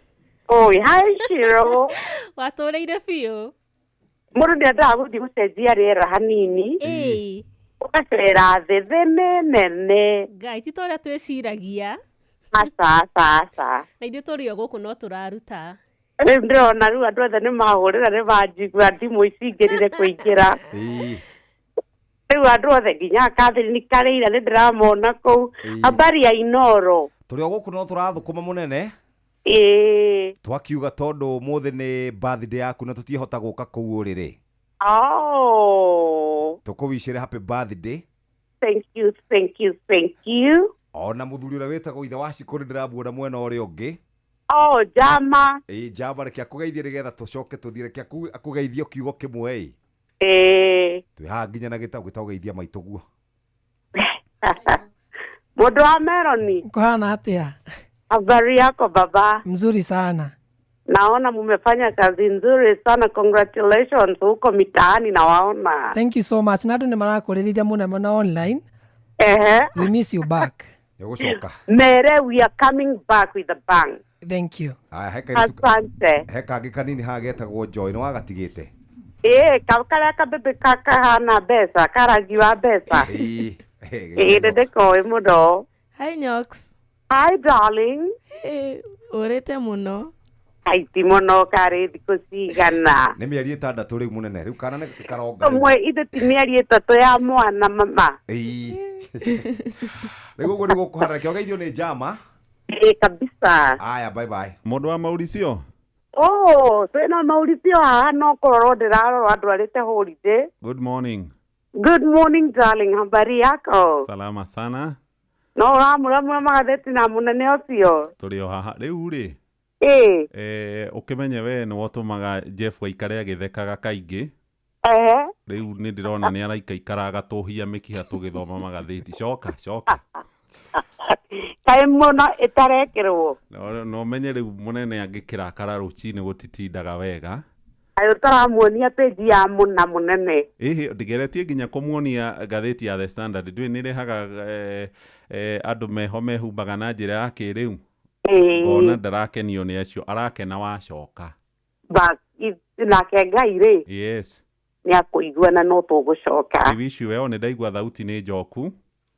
Oh, hi, Shiro. Watũrĩire biũ. Mũndũ nĩendaga gũthiĩ gũcenjia rĩera hanini. Ĩĩ. Ũgacera thĩ thĩ nĩ nene. Ngai ti ta ũrĩa twĩciragia. Aca, aca, aca. Na ithuĩ tũrĩ o gũkũ no tũraruta. Rĩu ndĩrona rĩu andũ othe nĩ mahũrĩra nĩ manjigua thimũ ici ingĩrire kũingĩra. Ĩĩ. Rĩu andũ othe nginya Catherine Karĩira nĩ ndĩramona kũu. Habari ya Inooro. Tũrĩ o gũkũ no tũrathũkũma mũnene. Ĩĩ. Twakiuga tondũ ũmũthĩ nĩ birthday yaku na tũtiĩhota gũka kũu ũrĩrĩ. Oh. Tũkũwicĩre happy birthday. Thank you, thank you, thank you. Ona mũthuri ũrĩa wĩtagwo ithe wa Shikũ nĩ ndĩramuona mwena ũrĩa ũngĩ. Oh, Jama. Ĩĩ, Jama, reke akũgeithie nĩgetha tũcoke tũthiĩ, reke akũgeithie kiugo kĩmwe ĩ. Ĩĩ. Twĩ haha nginya na gĩtau gĩtagũgeithia maitũ guo. Mũndũ wa Meroni. Kuhana atĩa? Habari yako baba? Mzuri sana. Naona mumefanya kazi nzuri sana, congratulations huko mitaani nawaona. Thank you so much. Na andũ nĩ marakũrĩrĩria mũno mũno online. Ehe. We miss you back. Nĩũgũcoka. Mere, we are coming back with a bang. Thank you. Aya, he kairĩtu Asante. He kangĩ kanini haha getagwo Joy, nĩ wagatigĩte? Ĩĩ, karĩa kabebe kahana mbeca, karangi wa mbeca. Ĩĩ. Ĩĩ, nĩ ndĩkoĩ mũno. Hi, Nyox. Hi, darling. Hey, ũrĩte mũno. Aiti mũno karĩ thikũ cigana. Nĩ mĩeri 6 rĩu mũnene, rĩu kana nĩ karonga. Ũmwe ithe ti mĩeri 3 ya mwana mama. Ĩĩ. Rĩu ũguo nĩguo kũhana, reke ũgeithio nĩ Jama. Ĩĩ kabisa. Aya, bye bye. Mũndũ wa Mauricio. Oh, twĩna Mauricio haha no kũrorwo ndĩrarorwo andũ arĩte holiday. Good morning. Good morning darling, habari yako? Salama sana. No ũramũramũra magathĩti na mũnene ũcio. Tũrĩ o haha rĩu rĩ. Ĩĩ. Ũkĩmenye we nĩwe ũtũmaga Jeff aikare agĩthekaga kaingĩ. Ehe. Rĩu nĩ ndĩrona nĩ araikaikara agatũhia mĩkiha tũgĩthoma magathĩti. Coka coka. Kaĩ mũno ĩtarekĩrwo. No menye rĩu mũnene angĩkĩrakara rũcinĩ gũtitindaga wega. Kaĩ ũtaramuonia page ya mũna mũnene. Ĩhĩ ndigeretie nginya kũmuonia ngathĩti ya The Standard. Ndũĩ nĩrehaga andũ meho mehumbaga na njĩra ya kĩrĩu. Ngona ndarakenio nĩ acio, arakena wacoka. Bas nake Ngai rĩ. Yes. Nĩ akũigua na no tũgũcoka. I wish you well, nĩ ndaigua thauti nĩ njoku.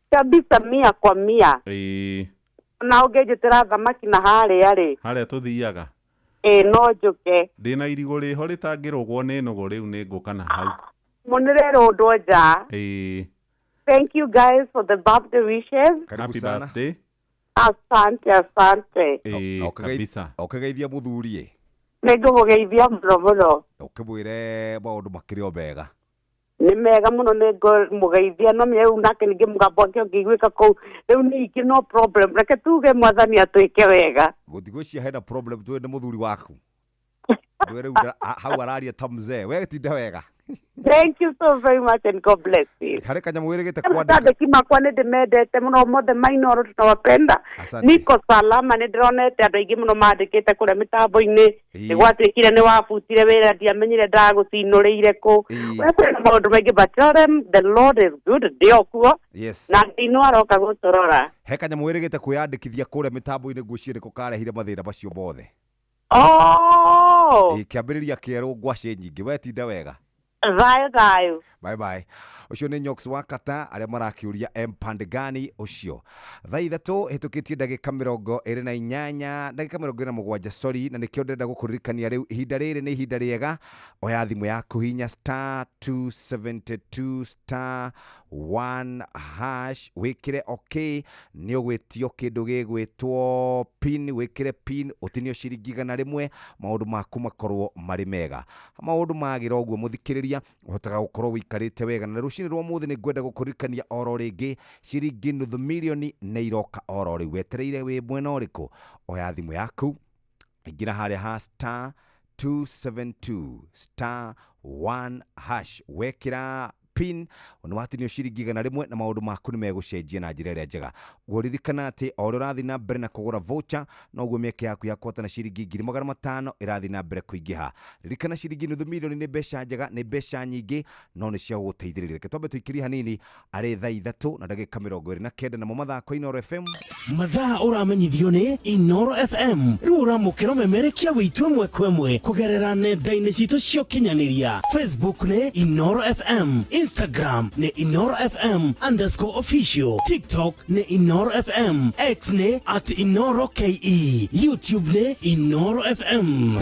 Kabisa mia kwa mia. Ĩĩ. Na ũngĩnjĩtĩra thamaki na harĩa rĩ. Harĩa tũthiaga. Ĩĩ no njũke. Ndĩna irigũ rĩho rĩtangĩrũgwo nĩ nũgũ rĩu nĩ ngũka na hau. Mũnĩrerũndwo nja. Ĩĩ. Thank you guys for the birthday wishes. Happy birthday. Asante, asante. Ĩĩ kabisa. Ũkĩgeithia mũthuri. Nĩngũmũgeithia mũno mũno. Ũkĩmwĩre maũndũ makĩrĩ o mega. Nĩ mega mũno nĩngũmũgeithia no rĩu nake ningĩ mũgambo wake ũngĩiguĩka kũu rĩu ningĩ no problem. Reke tuge mwathani atwĩke wega. Gũtigwĩciria hena problem tuĩ nĩ mũthuri waku. Ndũĩ rĩu hau araria ta mzee. We tinda wega. Thank you so very much and God bless you. Harĩ kanyamũ wĩrĩgĩte kwandĩka. Andĩki makwa nĩ ndĩmendete mũno mothe Mainoro tunawapenda. Niko salama nĩ ndĩronete andũ aingĩ mũno mandĩkĩte kũrĩa mĩtambo-inĩ. Nĩ gwatuĩkire nĩ wabutire wĩra ndiamenyire ndagũcinũrĩire kũ. We kwĩna maũndũ maingĩ but tell them the Lord is good ndĩ o kuo. Yes. Na Ngai no aroka gũtũrora. He kanyamũ wĩrĩgĩte kwĩyandĩkithia kũrĩa mĩtambo-inĩ ngwĩciria nĩko karehire mathĩna macio mothe. Oh. Kĩambĩrĩria kĩerũ ngwacĩ nyingĩ. We tinda wega. Thayo thayo. Bye bye. Ũcio nĩ Nyox wa Kata arĩa marakĩũria Mpandgani ũcio. Thaa 3 hĩtũkĩtie ndagĩka 28 ndagĩka 27 sorry, na nĩkĩo ndĩrenda gũkũririkania rĩu ihinda rĩrĩ nĩ ihinda rĩega. Oya thimũ yaku hinya star 272 star 1 hash wĩkĩre okay, nĩ ũgwĩtio kĩndũ gĩgwĩtwo pin, wĩkĩre pin ũtinio ciringi 100 maũndũ maku makorwo marĩ mega. Maũndũ magĩra ũguo mũthikĩrĩria ũhotaga gũkorwo wĩikarĩte wega. Na rũcinĩ rwa mũthĩ nĩ ngwenda gũkũririkania oro rĩngĩ ciringi 500,000 nĩ iroka oro rĩu. Wetereire wĩ mwena ũrĩkũ? Oya thimũ yaku ingĩra harĩa ha star 272 star 1 hash wekĩra pin nĩ watinio ciringi 100 na maũndũ maku nĩ megũcenjia na njĩra ĩrĩa njega. Ũririkana atĩ o ũrĩa ũrathiĩ na mbere na kũgũra voucher noguo mĩeke yaku ya kũhotana ciringi 500,000 ĩrathiĩ na mbere kũingĩha. Ririkana ciringi 500,000 nĩ mbeca njega, nĩ mbeca nyingĩ no nĩ cia gũgũteithĩrĩria. Reke twambe tũikĩrie hanini arĩ thaa 3 na ndagĩka 29 namo mathaa kwa Inooro FM. Mathaa ũramenyithio nĩ Inooro FM. Rĩu ũramũkĩra ũmemerekia witũ ĩmwe kwa ĩmwe kũgerera nenda-inĩ citũ cia ũkinyanĩria. Facebook nĩ Inooro FM, Instagram ni Inooro FM _official, TikTok ni Inooro FM, X ni @Inooro KE, YouTube ni Inooro FM.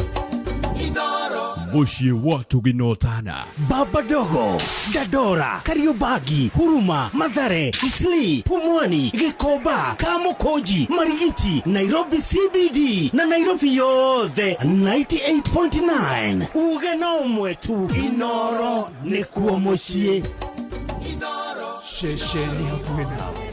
Mũciĩ wa Tũginotana. Baba Dogo, Dandora, Kariobangi, Huruma, Mathare, Isli, Pumwani, Gikomba, Kamukunji, Marigiti, Nairobi CBD na Nairobi yothe 98.9. Uge no ũmwe tu, Inooro nĩkuo mũciĩ. Ceceni hakuhĩ nawe.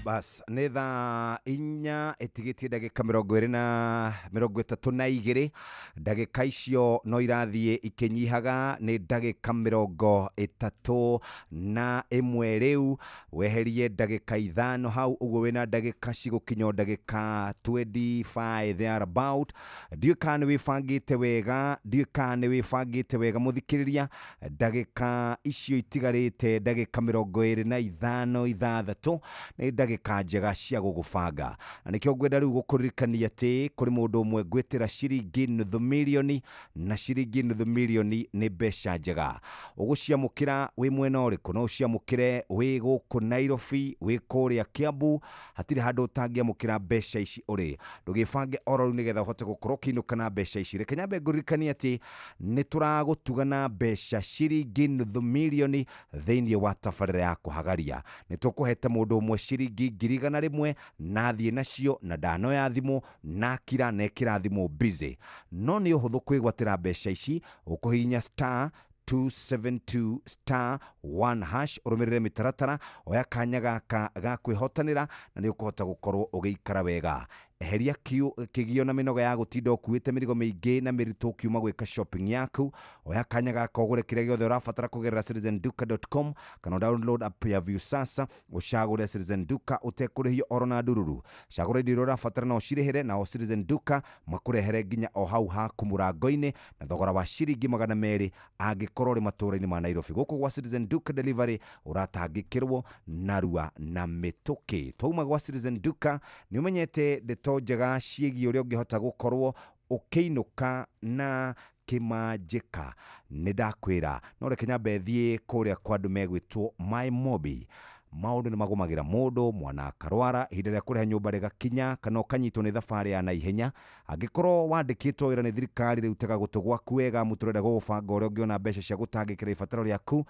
Bas nĩ thaa 4 ĩtigĩtie ndagĩka 32 ndagĩka icio no irathiĩ ikĩnyihaga nĩ ndagĩka 31 rĩu weherie ndagĩka 5 hau ũguo wĩna ndagĩka cigũkinya ndagĩka 25 there about. Ndiũĩ kana nĩ wĩbangĩte wega, ndiũĩ kana nĩ wĩbangĩte wega mũthikĩrĩria. Ndagĩka icio itigarĩte ndagĩka 25 6 nĩ ndagĩka njega cia gũgũbanga. Na nĩkĩo ngwenda rĩu gũkũririkania atĩ kũrĩ mũndũ ũmwe ngwĩtĩra ciringi 500,000 na ciringi 500,000 nĩ mbeca njega. Ũgũciamũkĩra wĩ mwena ũrĩkũ? No ũciamũkĩre wĩ gũkũ Nairobi, wĩ kũrĩa Kiambu, hatirĩ handũ ũtangĩamũkĩra mbeca ici ũrĩ. Ndũgĩbange oro rĩu nĩgetha ũhote gũkorwo ũkĩinũka na mbeca ici. Reke nyambe ngũririkanie atĩ nĩ tũragũtuga na mbeca ciringi 500,000 thĩinĩ wa tabarĩra ya kũhagaria. Nĩ tũkũhete mũndũ ũmwe ciringi ciringi 100,000 na thiĩ nacio na ndanoya thimũ na kira nekĩra thimũ busy. No nĩ ũhũthũ kwĩgwatĩra mbeca ici, ũkũhihinya star 272 star 1 hash, ũrũmĩrĩre mĩtaratara, oya kanya gaka ga kwĩhotanĩra na nĩ ũkũhota gũkorwo ũgĩikara wega. Eheria kĩgio na mĩnoga ya gũtinda ũkuĩte mĩrigo mĩingĩ na mĩritũ ũkiuma gwĩka shopping yaku. Oya kanya gaka ũgũre kĩrĩa gĩothe ũrabatara kũgerera citizenduka.com kana download app ya Viusasa, ũcagũre Citizen Duka ũtekũrĩhio oro na ndururu. Cagũra indo iria ũrabatara na ũcirĩhĩre, nao Citizen Duka makũrehere nginya o hau haku mũrango-inĩ na thogora wa ciringi 200 angĩkorwo ũrĩ matũũra-inĩ ma Nairobi. Gũkũ gwa Citizen Duka Delivery ũratangĩkĩrwo narua na mĩtũkĩ. Twauma gwa Citizen Duka, nĩ ũmenyete ndeto njega ciĩgiĩ ũrĩa ũngĩhota gũkorwo ũkĩinũka na kĩmanjĩka. Nĩ ndakwĩra no reke nyambe thiĩ kũrĩa kwa andũ megwĩtwo MyMobi. Maũndũ nĩ magũmagĩra mũndũ, mwana akarwara, ihinda rĩa kũrĩha nyũmba rĩgakinya, kana ũkanyitwo nĩ thabarĩ ya naihenya. Angĩkorwo wandĩkĩtwo wĩra nĩ thirikari, rĩu tega gũtũ gwaku wega, mũtũrenda gũgũbanga ũrĩa ũngĩona mbeca cia gũtangĩkĩra ibataro rĩaku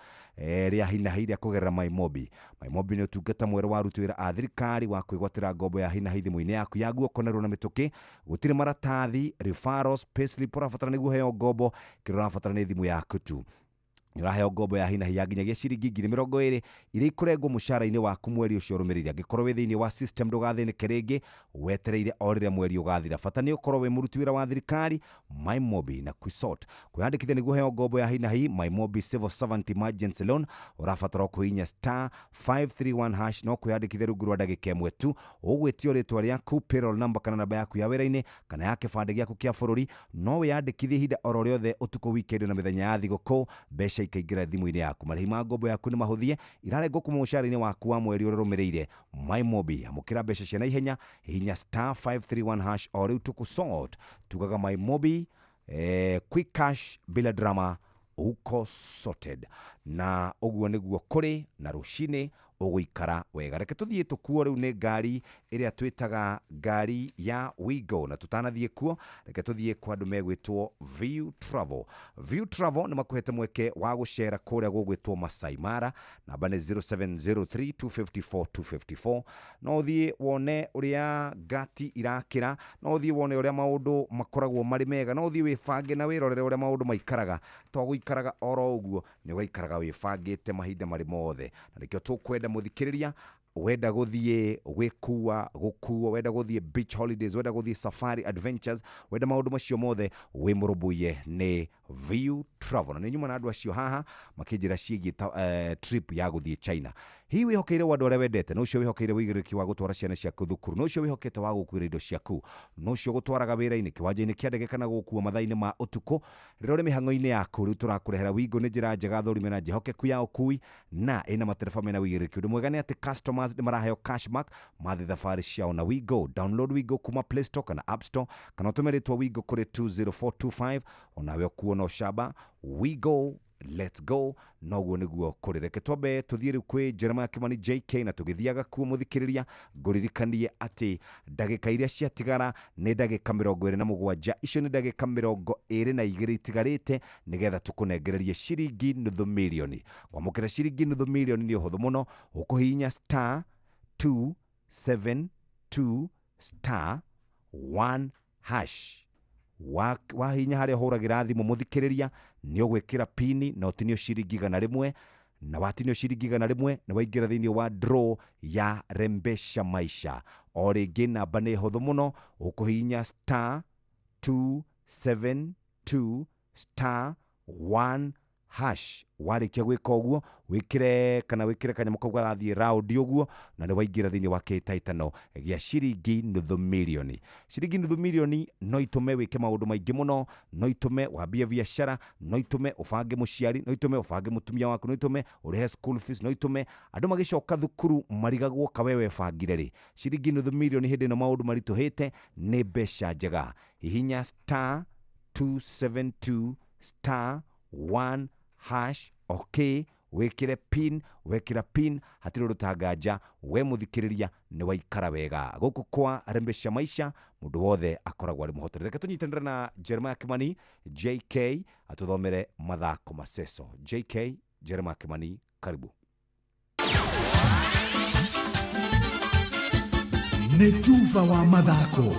rĩa hinahi rĩa kũgerera MyMobi. MyMobi nĩ ũtungata mwerũ wa aruti wĩra a thirikari wa kwĩgwatĩra ngombo ya hinahi thimũ-inĩ yaku ya guoko narua na mĩtũkĩ. Gũtirĩ maratathi, referrals, payslip ũrabatara nĩguo ũheo ngombo. Kĩrĩa ũrabatara nĩ thimũ yaku tu. Nĩ ũraheo ngombo ya hinahi ya nginyagia ciringi 20,000 iria ikũrengwo mũcara-inĩ waku mweri ũcio ũrũmĩrĩire. Angĩkorwo wĩ thĩinĩ wa system, ndũgathĩnĩke rĩngĩ, wetereire o rĩrĩa mweri ũgathira. Bata nĩ ũkorwo wĩ mũruti wĩra wa thirikari. MyMobi na Quisort. Kwĩyandĩkithia nĩguo ũheo ngombo ya hinahi MyMobi Civil Servant Emergency Loan, ũrabatara kũhihinya star 531 hash no kwĩyandĩkithia rungu rwa ndagĩka ĩmwe tu. Ũgwĩtio rĩtwa rĩaku, payroll number kana namba yaku ya wĩra-inĩ kana ya kĩbandĩ gĩaku kĩa bũrũri. No wĩyandĩkithie ihinda oro rĩothe, ũtukũ, weekend na mĩthenya ya thigũkũ, mbeca ikaingĩra thimũ-inĩ yaku. Marĩhi ma ngombo yaku nĩ mahũthie, irarengwo kuma mũcara-inĩ waku wa mweri ũrĩa ũrũmĩrĩire. MyMobi, amũkĩra mbeca cia naihenya, hihinya star 531 hash o rĩu tũkũsort. Tugaga MyMobi, quick cash bila drama, uko sorted. Na ũguo nĩguo kũrĩ na rũcinĩ ũgũikara wega. Reke tũthiĩ tũkuo rĩu nĩ ngari ĩrĩa twĩtaga ngari ya Wigo, na tũtanathiĩ kuo reke tũthiĩ kwa andũ megwĩtwo View Travel. View Travel nĩ makũhete mweke wa gũcera kũrĩa gũgwĩtwo Masai Mara. Namba nĩ 0703 254 254. No ũthiĩ wone ũrĩa ngati irakĩra, no ũthiĩ wone ũrĩa maũndũ makoragwo marĩ mega, no ũthiĩ wĩbange na wĩrorere ũrĩa maũndũ maikaraga. To gũikaraga oro ũguo, nĩ ũgaikaraga wĩbangĩte mahinda marĩ mothe, na nĩkĩo tũkwenda mũthikĩrĩria, wenda gũthiĩ gwĩkua gũkuo, wenda gũthiĩ beach holidays, wenda gũthiĩ safari adventures, wenda maũndũ macio mothe, wĩ mũrũmbũiye nĩ View Travel. Na nĩ nyuma na andũ acio haha makĩnjĩra ciĩgiĩ trip ya gũthiĩ China. Hihi wĩhokeire andũ arĩa wendete, no ũcio wĩhokeire ũigĩrĩrĩki wa gũtwara ciana ciaku thukuru, no ũcio wĩhokete wa gũkuĩra indo ciaku, no ũcio gũtwaraga wĩra-inĩ, kĩwanja-inĩ kĩa ndege kana gũkua mathaa-inĩ ma ũtukũ rĩrĩa ũrĩ mĩhang'o-inĩ yaku. Rĩu tũrakũrehera Wigo. Nĩ njĩra njega thũrime na njĩhokeku ya ũkui na ĩna matereba mena ũigĩrĩrĩki. Ũndũ mwega nĩ atĩ customers nĩ maraheo cashback mathiĩ thabarĩ ciao na Wigo. Download Wigo kuma Play Store kana App Store, kana ũtũme rĩtwa Wigo kũrĩ 20425, onawe ũkuo no camba. Wigo, let's go. Noguo nĩguo kũrĩ. Reke twambe tũthiĩ rĩu kwĩ Jeremiah Kimani JK, na tũgĩthiaga kuo mũthikĩrĩria, ngũririkanie atĩ ndagĩka iria ciatigara nĩ ndagĩka 27. Icio nĩ ndagĩka 22 itigarĩte nĩgetha tũkũnengererie ciringi 500,000. Kwamũkĩra ciringi 500,000 nĩ ũhũthũ mũno, ũkũhihinya star 272 star 1 hash. Wahinya harĩa ũhũragĩra thimũ, mũthikĩrĩria, nĩ ũgwĩkĩra pini na ũtinio ciringi 100, na watinio ciringi 100 nĩ waingĩra thĩinĩ wa draw ya Rembesha Maisha. O rĩngĩ, namba nĩ hũthũ mũno, ũkũhihinya star 272 star 1 hash. Warĩkia gwĩka ũguo, wĩkĩre kana wĩkĩre kanyamũ kau garathiĩ round ũguo, na nĩ waingĩra thĩinĩ wa kĩhĩtahĩtano gĩa ciringi 500,000. Ciringi 500,000 no itũme wĩke maũndũ maingĩ mũno, no itũme wambie biacara, no itũme ũbange mũciari, no itũme ũbange mũtumia waku, no itũme ũrĩhe school fees, no itũme andũ magĩcoka thukuru marigagwo kawe webangire rĩ. Ciringi 500,000 hĩndĩ ĩno maũndũ maritũhĩte nĩ mbeca njega. Hihinya star 272 star 1 hash, okay, wĩkĩre pin. Wekĩra pin, hatirĩ ũndũ tanganja, we mũthikĩrĩria nĩ waikara wega. Gũkũ kwa Rembesha Maisha mũndũ wothe akoragwo arĩ mũhotani. Reke tũnyitanĩre na Jeremiah Kimani JK atũthomere mathako maceco. JK Jeremiah Kimani, karibu. Nĩ tuba wa mathako.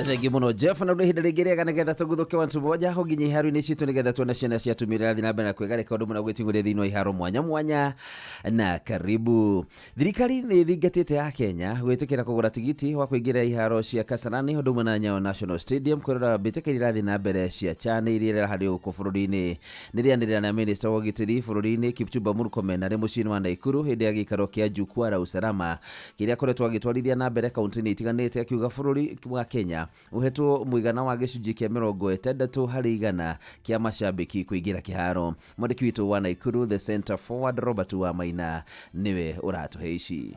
Thengi muno Jeff, na ihinda rĩngĩ rĩega nĩgetha tũguthũke wantu moja ho nginya iharo-inĩ citũ nĩgetha tuone ciana cia atumia irathiĩ na mbere na kwĩgarĩka ũndũ mũna gwĩting'ũria thĩinĩ wa iharo mwanya mwanya. Na karibu. Thirikari nĩ ĩthingatĩte ya Kenya gwĩtĩkĩra kũgũra tigiti wa kũingĩra iharo cia Kasarani ũndũ ũmwe na Nyayo National Stadium kwĩrora mbĩtĩka iria irathiĩ na mbere cia CHAN iria iraharĩ gũkũ bũrũri-inĩ. Nĩrĩanĩrĩra na minista wa ũgitĩri bũrũri-inĩ Kipchumba Murkomen arĩ mũciĩ-inĩ wa Naikuru hĩndĩ ya gĩikaro kĩa Jukwaa la Usalama kĩrĩa akoretwo agĩtwarithia na mbere kaunti-inĩ itiganĩte, akiuga bũrũri wa Kenya uhetwo mũigana wa gĩcunjĩ kĩa 60% kĩa mashabiki kũingĩra kĩharo. Mwandĩki witũ wa Naikuru the center forward Robert Wamaina nĩwe ũratũhe ici.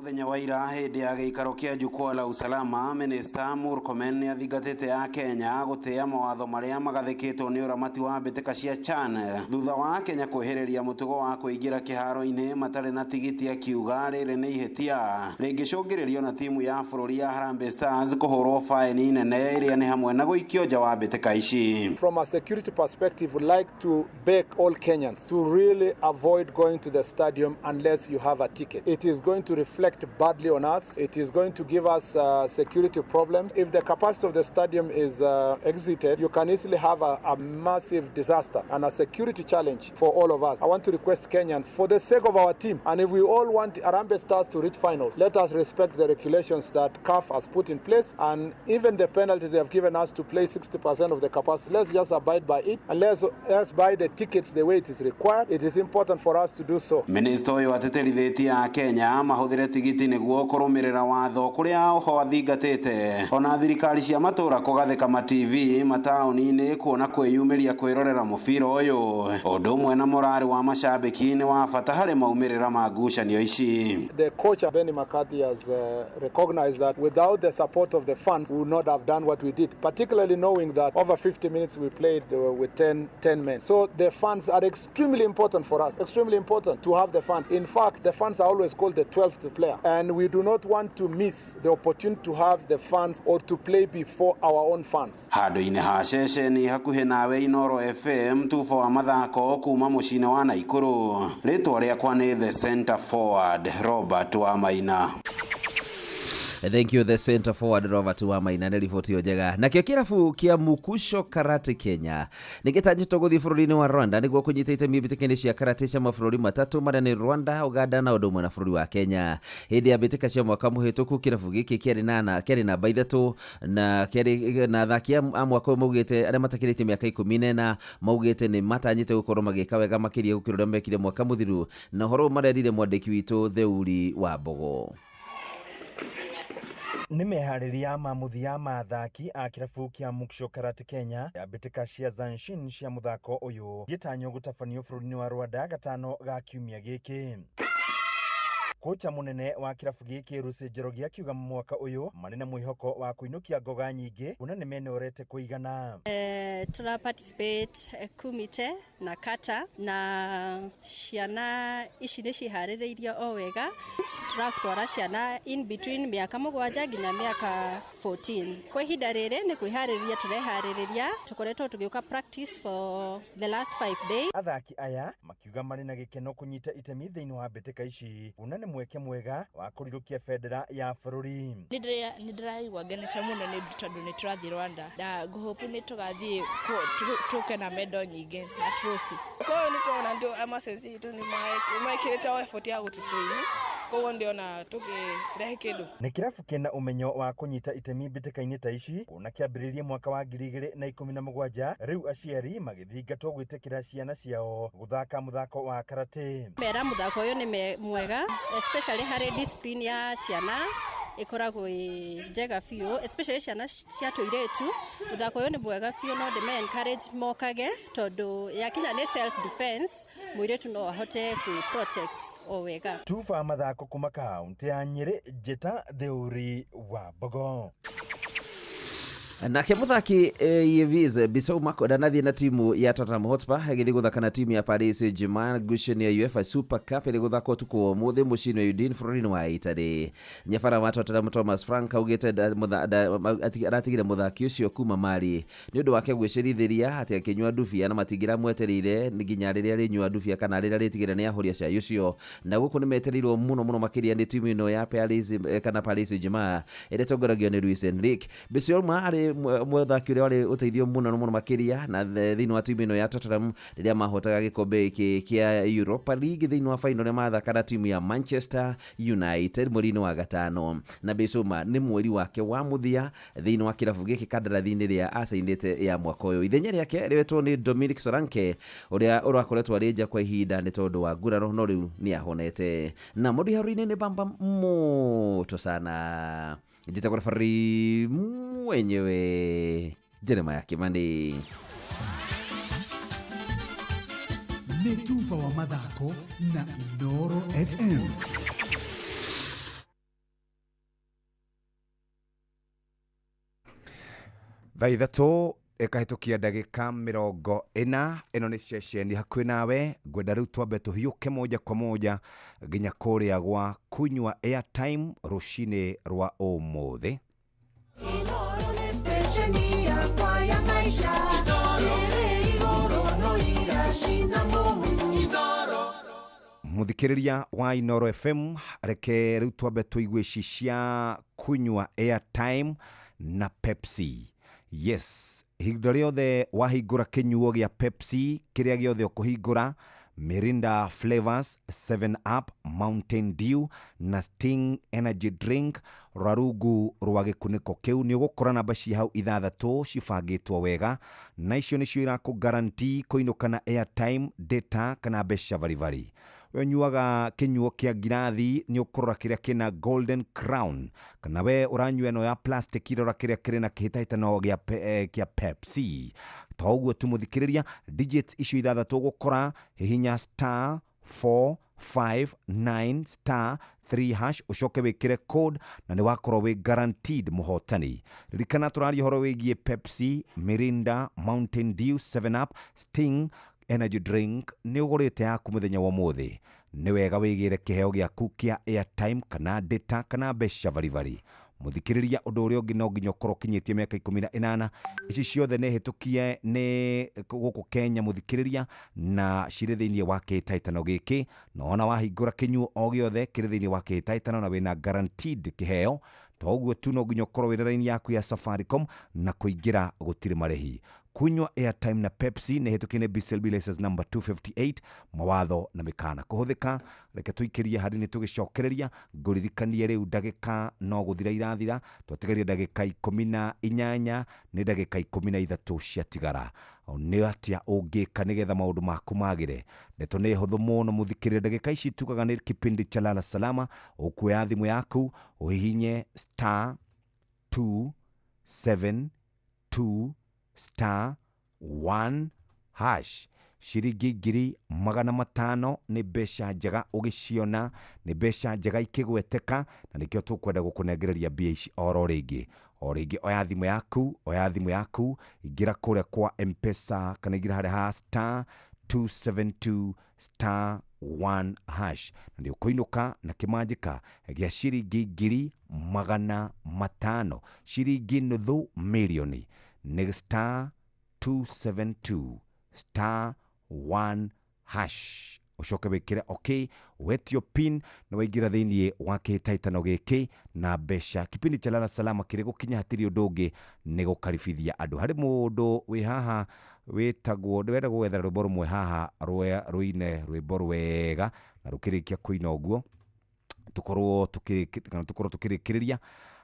Mũthenya wa ira hĩndĩ ya gĩikaro kĩa Jukwaa la Usalama, Minista Murkomen nĩ athingatĩte ya Kenya gũtĩĩa mawatho marĩa magathĩkĩtwo nĩ ũramati wa mbĩtĩka cia CHAN thutha wa Kenya kwĩhĩrĩria mũtugo wa kũingĩra kĩharo-inĩ matarĩ na tigiti, akiuga rĩrĩ nĩ ihĩtia rĩngĩcũngĩrĩrio na timu ya bũrũri ya Harambee Stars kũhũrwo faini nene ĩrĩa nĩ hamwe na gũikio nja wa mbĩtĩka ici. From a security perspective, we'd like to beg all Kenyans to really avoid going to the stadium unless you have a ticket. It is going to reflect badly on us. It is going to give us security problems. If the capacity of the stadium is exited, you can easily have a massive disaster and a security challenge for all of us. I want to request Kenyans, for the sake of our team, and if we all want Harambee Stars to reach finals, let us respect the regulations that CAF has put in place, and even the penalty they have given us to play 60% of the capacity. Let's just abide by it, and let's buy the tickets the way it is required. It is important for us to do so. Minister ũyũ atĩtĩrithĩtie a Kenya mahũthĩre tigiti nĩguo kũrũmĩrĩra watho kũrĩa oho athingatĩte ona thirikari cia matũra kũgathĩka ma TV mataũni-inĩ kuona kwĩyumĩria kwĩrorera mũbira ũyũ ũndũ ũmwe na morari wa mashabiki nĩ wa bata harĩ maumĩrĩra ma ngucanio ici. The coach Benny McCarthy has recognized that without the support of the fans we would not have done what we did, particularly knowing that over 50 minutes we played with 10 men. So the fans are extremely important for us, extremely important to have the fans. In fact, the fans are always called the 12th player, and we do not want to miss the opportunity to have the fans or to play before our own fans. Handũ-inĩ ha ceceni hakuhĩ nawe Inoro FM tubo wa mathako kuma mũciĩ-inĩ wa Naikuru, rĩtwa rĩakwa nĩ the center forward Robert Wamaina. Thank you the center forward Robert Wamaina nĩ riboti ĩyo njega. Nakĩo kĩrabu kĩa Mukusho Karate Kenya nĩgĩtanyĩtwo gũthiĩ bũrũri-inĩ wa Rwanda nĩguo kũnyita itemi mbĩtĩka-inĩ cia karate cia mabũrũri matatũ marĩa nĩ Rwanda, Uganda na ũndũ ũmwe na bũrũri wa Kenya. Hĩndĩ ya mbĩtĩka cia mwaka mũhĩtũku kĩrabu gĩkĩ kĩarĩ namba 3 na kĩarĩ na athaki a mwaka ũyũ maugĩte arĩa matakĩrĩtie mĩaka 14 maugĩte nĩ matanyĩte gũkorwo magĩka wega makĩria gũkĩra ũrĩa mekire mwaka mũthiru, na ũhoro ũyũ marerire mwandĩki witũ Theuri wa Mbogo. Nĩ meharĩria ma mũthia ma athaki a kĩrabu kĩa Mukusho Karate Kenya ya mbĩtĩka cia Zanshin cia mũthako ũyũ gĩtanywo gũtabanio bũrũri-inĩ wa Rwanda gatano ga kiumia gĩkĩ. Kocha mũnene wa kĩrabu gĩkĩ Rusi Njoroge akiuga mwaka ũyũ marĩ na mwĩhoko wa kũinũkia ngoga nyingĩ kuona nĩ menorete kũigana. Tũra participate kumite na kata na ciana ici nĩ ciharĩrĩirio o wega. Tũratwara ciana in between mĩaka 7 nginya mĩaka 14. Kwa ihinda rĩrĩ nĩ kwĩharĩrĩria tũreharĩrĩria, tũkoretwo tũgĩũka practice for the last 5 days. Athaki aya makiuga marĩ na gĩkeno kũnyita itemi thĩinĩ wa mbĩtĩka ici kuona nĩ mweke mwega wa kũrirũkia bendera ya bũrũri. Nĩ ndĩraigua ngenete mũno nĩ tondũ nĩ tũrathiĩ Rwanda na ngũhopu nĩ tũgathiĩ tũke na medal nyingĩ na trophy. Koguo nĩ tũrona andũ a masensi itũ nĩ mekĩrĩte effort ya gũtũtrain, koguo ndĩona tũkĩrehe kĩndũ. Nĩ kĩrabu kĩna ũmenyo wa kũnyita itemi mbĩtĩka-inĩ ta ici kuona kĩambĩrĩirie mwaka wa 2017 rĩu aciari magĩthingatwo gwĩtĩkĩra ciana ciao gũthaka mũthako wa karate. Mera mũthako ũyũ nĩ mwega especially harĩ discipline ya ciana ĩkoragwo ĩ njega biũ, especially ciana cia tũirĩtu. Mũthako ũyũ nĩ mwega biũ, no ndĩme encourage mokage tondũ yakinya nĩ self defense mũirĩtu no ahote kwĩ protect o wega. Tuba mathako kuma kaunti ya Nyĩrĩ, Njĩta Theuri wa Mbogo. Nake muthaki Yves Bissouma ndanathiĩ na timu ya Tottenham Hotspur agĩthiĩ gũthaka na timu ya Paris Saint-Germain ngucanio ya UEFA Super Cup ĩrĩ gũthakwo ũtukũ wa ũmũthĩ mũciĩ-inĩ wa Udine bũrũri-inĩ wa Italy. Nyabara wa Tottenham Thomas Frank augĩte aratigire mũthaki ũcio kuma Mali nĩ ũndũ wake gwĩcerithĩria atĩ akĩnyua ndubia na matingĩramwetereire nginya rĩrĩa arĩnyua ndubia kana rĩrĩa arĩtigĩra nĩ ahoria cai ũcio, na gũkũ nĩ metereirwo mũno mũno makĩria nĩ timu ĩno ya Paris kana Paris Saint-Germain ĩrĩa ĩtongoragio nĩ Luis Enrique. Bissouma arĩ mũthaki ũrĩa warĩ ũteithio mũno mũno makĩria na thĩinĩ wa timu ĩno ya Tottenham rĩrĩa mahotaga gĩkombe gĩkĩ kĩa Europa League thĩinĩ wa final ĩrĩa mathaka na timu ya Manchester United mweri-inĩ wa gatano. Na Bissouma nĩ mweri wake wa mũthia thĩinĩ wa kĩrabu gĩkĩ kandarathi-inĩ rĩa acainĩte ya mwaka ũyũ. Ithenya rĩake rĩwetwo nĩ Dominic Solanke ũrĩa ũrakoretwo arĩ nja kwa ihinda nĩ tondũ wa nguraro no rĩu nĩ ahonete. Na mũndũ iharo-inĩ nĩ bamba moto sana. Njĩtagwo referee mwenyewe Jeremiah Kimani. Nĩ tuba wa mathako na Inooro FM. Thaa ithatũ ĩkahĩtũkia ndagĩka 40. Ĩno nĩ ceceni hakuhĩ nawe. Ngwenda rĩu twambe tũhiũke moja kwa moja nginya kũrĩa gwa kunywa airtime rũcinĩ rwa ũmũthĩ. Muthikĩrĩria wa Inooro FM, reke rĩu twambe tũigue ici cia kunywa airtime na Pepsi. Yes, ihinda rĩothe wahingũra kĩnyuo gĩa Pepsi kĩrĩa gĩothe ũkũhingũra, Mirinda Flavors, 7 Up, Mountain Dew na Sting Energy Drink, rora rungu rwa gĩkunĩko kĩu nĩ ũgũkora namba ci hau ithathatũ cibangĩtwo wega, na icio nĩcio irakũ guarantee kũinũka na airtime, data kana mbeca baribari. We ũnyuaga kĩnyuo kĩa ngirathi nĩ ũkũrora kĩrĩa kĩna Golden Crown, kana we ũranyua ĩno ya plastic rora kĩrĩa kĩrĩ na kĩhĩtahĩtano gĩa Pepsi. To ũguo tu mũthikĩrĩria, digits icio ithathatũ ũgũkora hihinya star 459 star 3 hash ũcoke wĩkĩre code na nĩ wakorwo wĩ guaranteed mũhotani. Ririkana tũraria ũhoro wĩgiĩ Pepsi, Mirinda, Mountain Dew, 7 Up, Sting Energy Drink. Nĩ ũgũrĩte yaku mũthenya wa ũmũthĩ, nĩ wega wĩgĩre kĩheo gĩaku kĩa airtime kana data kana mbeca baribari. Mũthikĩrĩria, ũndũ ũrĩa ũngĩ no nginya ũkorwo ũkinyĩtie mĩaka 18. Ici ciothe nĩ hĩtũkie nĩ gũkũ Kenya mũthikĩrĩria, na cirĩ thĩinĩ wa kĩhĩtahĩtano gĩkĩ, na ona wahingũra kĩnyuo o gĩothe kĩrĩ thĩinĩ wa kĩhĩtahĩtano na wĩna guaranteed kĩheo. To ũguo tu, no nginya ũkorwo wĩna raini yaku ya Safaricom na kũingĩra gũtirĩ marĩhi. Kunywa airtime na Pepsi nĩ hĩtũkie nĩ BCLB license number 258. Mawatho na mĩkana kũhũthĩka. Reke tũikĩrie harĩ nĩ tũgĩcokereria. Ngũririkanie rĩu ndagĩka no gũthira irathira, twatigaria ndagĩka 18, nĩ ndagĩka 13 ciatigara. Nĩ atĩa ũngĩka nĩgetha maũndũ maku magĩre? Ndeto nĩ hũthũ mũno mũthikĩrĩria. Ndagĩka ici tugaga nĩ kipindi cha lala salama. Ũkuoya thimũ yaku ũhihinye star 272 star 1 hash. Ciringi 500,000 nĩ mbeca njega ũgĩciona, nĩ mbeca njega ikĩgweteka, na nĩkĩo tũkwenda gũkũnengereria mbia ici oro rĩngĩ. O rĩngĩ oya thimũ yaku, oya thimũ yaku, ingĩra kũrĩa kwa M-Pesa kana ingĩra harĩa ha star 272 star 1 hash, na nĩ ũkũinũka na kĩmanjĩka gĩa ciringi 500,000, ciringi nuthu mirioni. Nĩ star 272 star 1 hash, ũcoke wĩkĩre okay, wetio pin na waingĩra thĩinĩ wa kĩhĩtahĩtano gĩkĩ na mbeca. Kipindi cha lala salama kĩrĩ gũkinya hatirĩ ũndũ ũngĩ nĩ gũkaribithia andũ. Harĩ mũndũ wĩ haha wĩtagwo, ndĩrenda gwethera rwĩmbo rũmwe haha rũine rwĩmbo rwega, na rũkĩrĩkia kũina ũguo tũkorwo tũkĩrĩkĩrĩria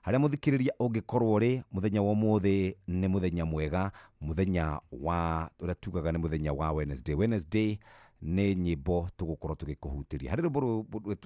harĩa mũthikĩrĩria ũngĩkorwo rĩ. Mũthenya wa ũmũthĩ nĩ mũthenya mwega, mũthenya wa ũrĩa tugaga nĩ mũthenya wa Wednesday. Wednesday nĩ nyĩmbo tũgũkorwo tũgĩkũhutĩria. Harĩ rwĩmbo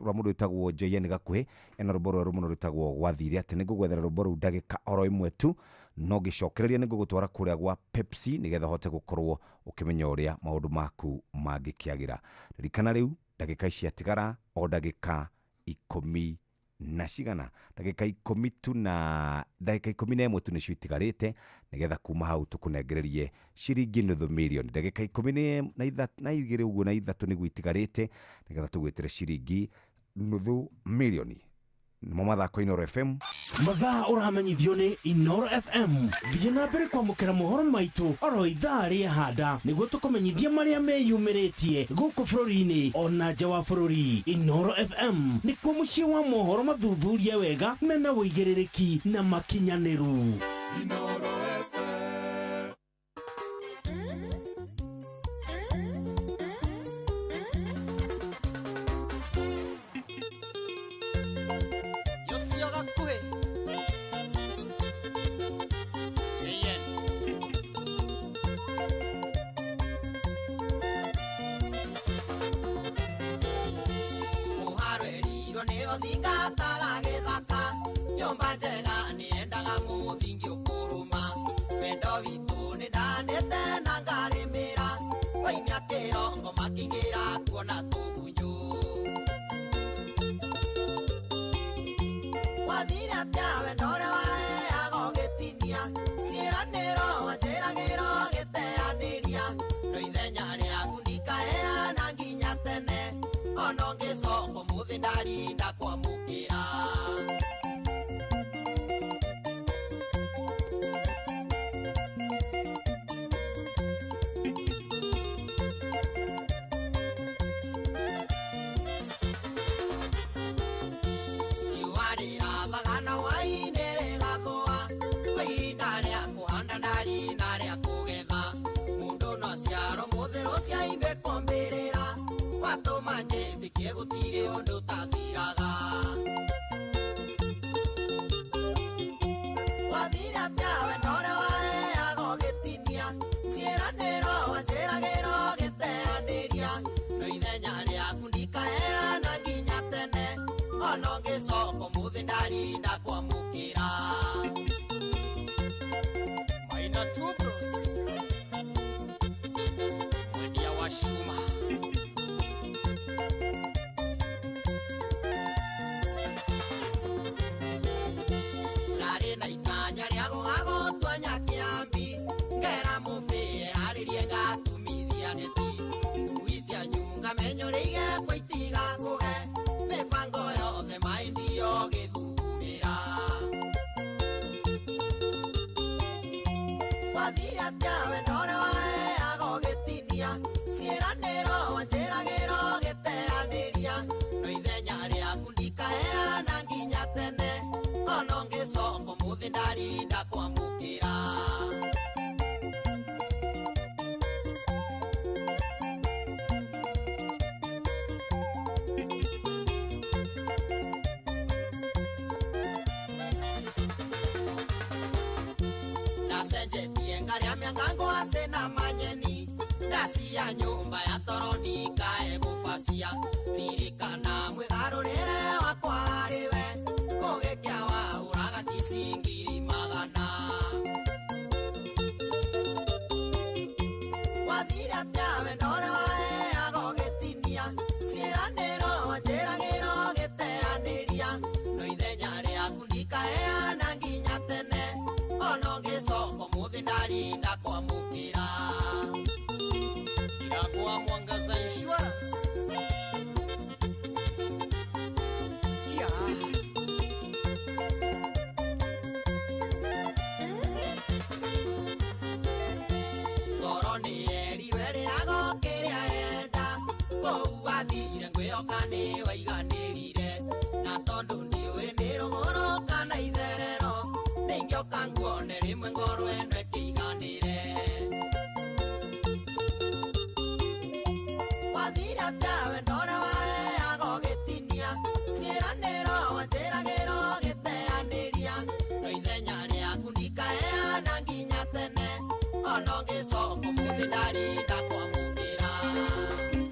rwa mũndũ wĩtagwo JN Gakuhĩ, ena rwĩmbo rwerũ mũno rwĩtagwo gwathire atĩ. Nĩ ngũgwethera rwĩmbo rũu ndagĩka oro ĩmwe tu, no ngĩcokereria nĩ ngũgũtwara kũrĩa gwa Pepsi nĩgetha ũhote gũkorwo ũkĩmenya ũrĩa maũndũ maku mangĩkĩagĩra. Ririkana rĩu ndagĩka ici ciatigara o ndagĩka 18. na cigana ndagĩka 10 tu na ndagĩka 11 tu nĩcio itigarĩte nĩgetha kuma hau tũkũnengererie ciringi nuthu mirioni. Ndagĩka 12 ũguo na 3 nĩguo itigarĩte nĩgetha tũgwĩtĩre ciringi nuthu mirioni. Nĩmo mathako Inooro FM. Mathaa ũramenyithio nĩ Inooro FM. Thiĩ na mbere kwamũkĩra mohoro maitũ oro ithaa rĩa handa nĩguo tũkũmenyithie marĩa meyumĩrĩtie gũkũ bũrũri-inĩ ona nja wa bũrũri. Inooro FM nĩkuo mũciĩ wa mohoro mathuthurie wega mena ũigĩrĩrĩki na makinyanĩru. Inooro FM.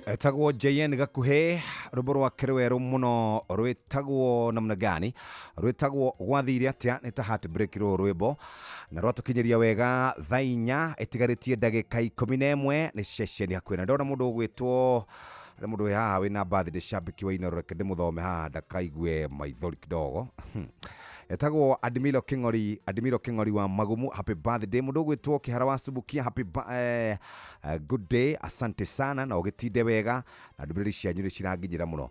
Etagwo JN Gakuhe, rwĩmbo rwake rwerũ mũno rwĩtagwo namna gani, rwĩtagwo gwathire atĩa, nĩ ta heartbreak rũrũ rwĩmbo na rwatũkinyĩria wega thaa 4 ĩtigarĩtie ndagĩka 11 nĩ ceceni hakuhĩ na ndona mũndũ ũgwĩtwo Harĩ mũndũ wĩ haha wĩna birthday shabiki wa Inooro, reke ndĩmũthome haha ndakaigue maithori kidogo. Etagwo Admiro King'ori, Admiro King'ori wa Magumu, happy birthday. Mũndũ ũgwĩtwo Kĩhara wa Subukia, happy good day, asante sana na ũgĩtinde wega na ndũmĩrĩri cianyu nĩ ciranginyĩra mũno.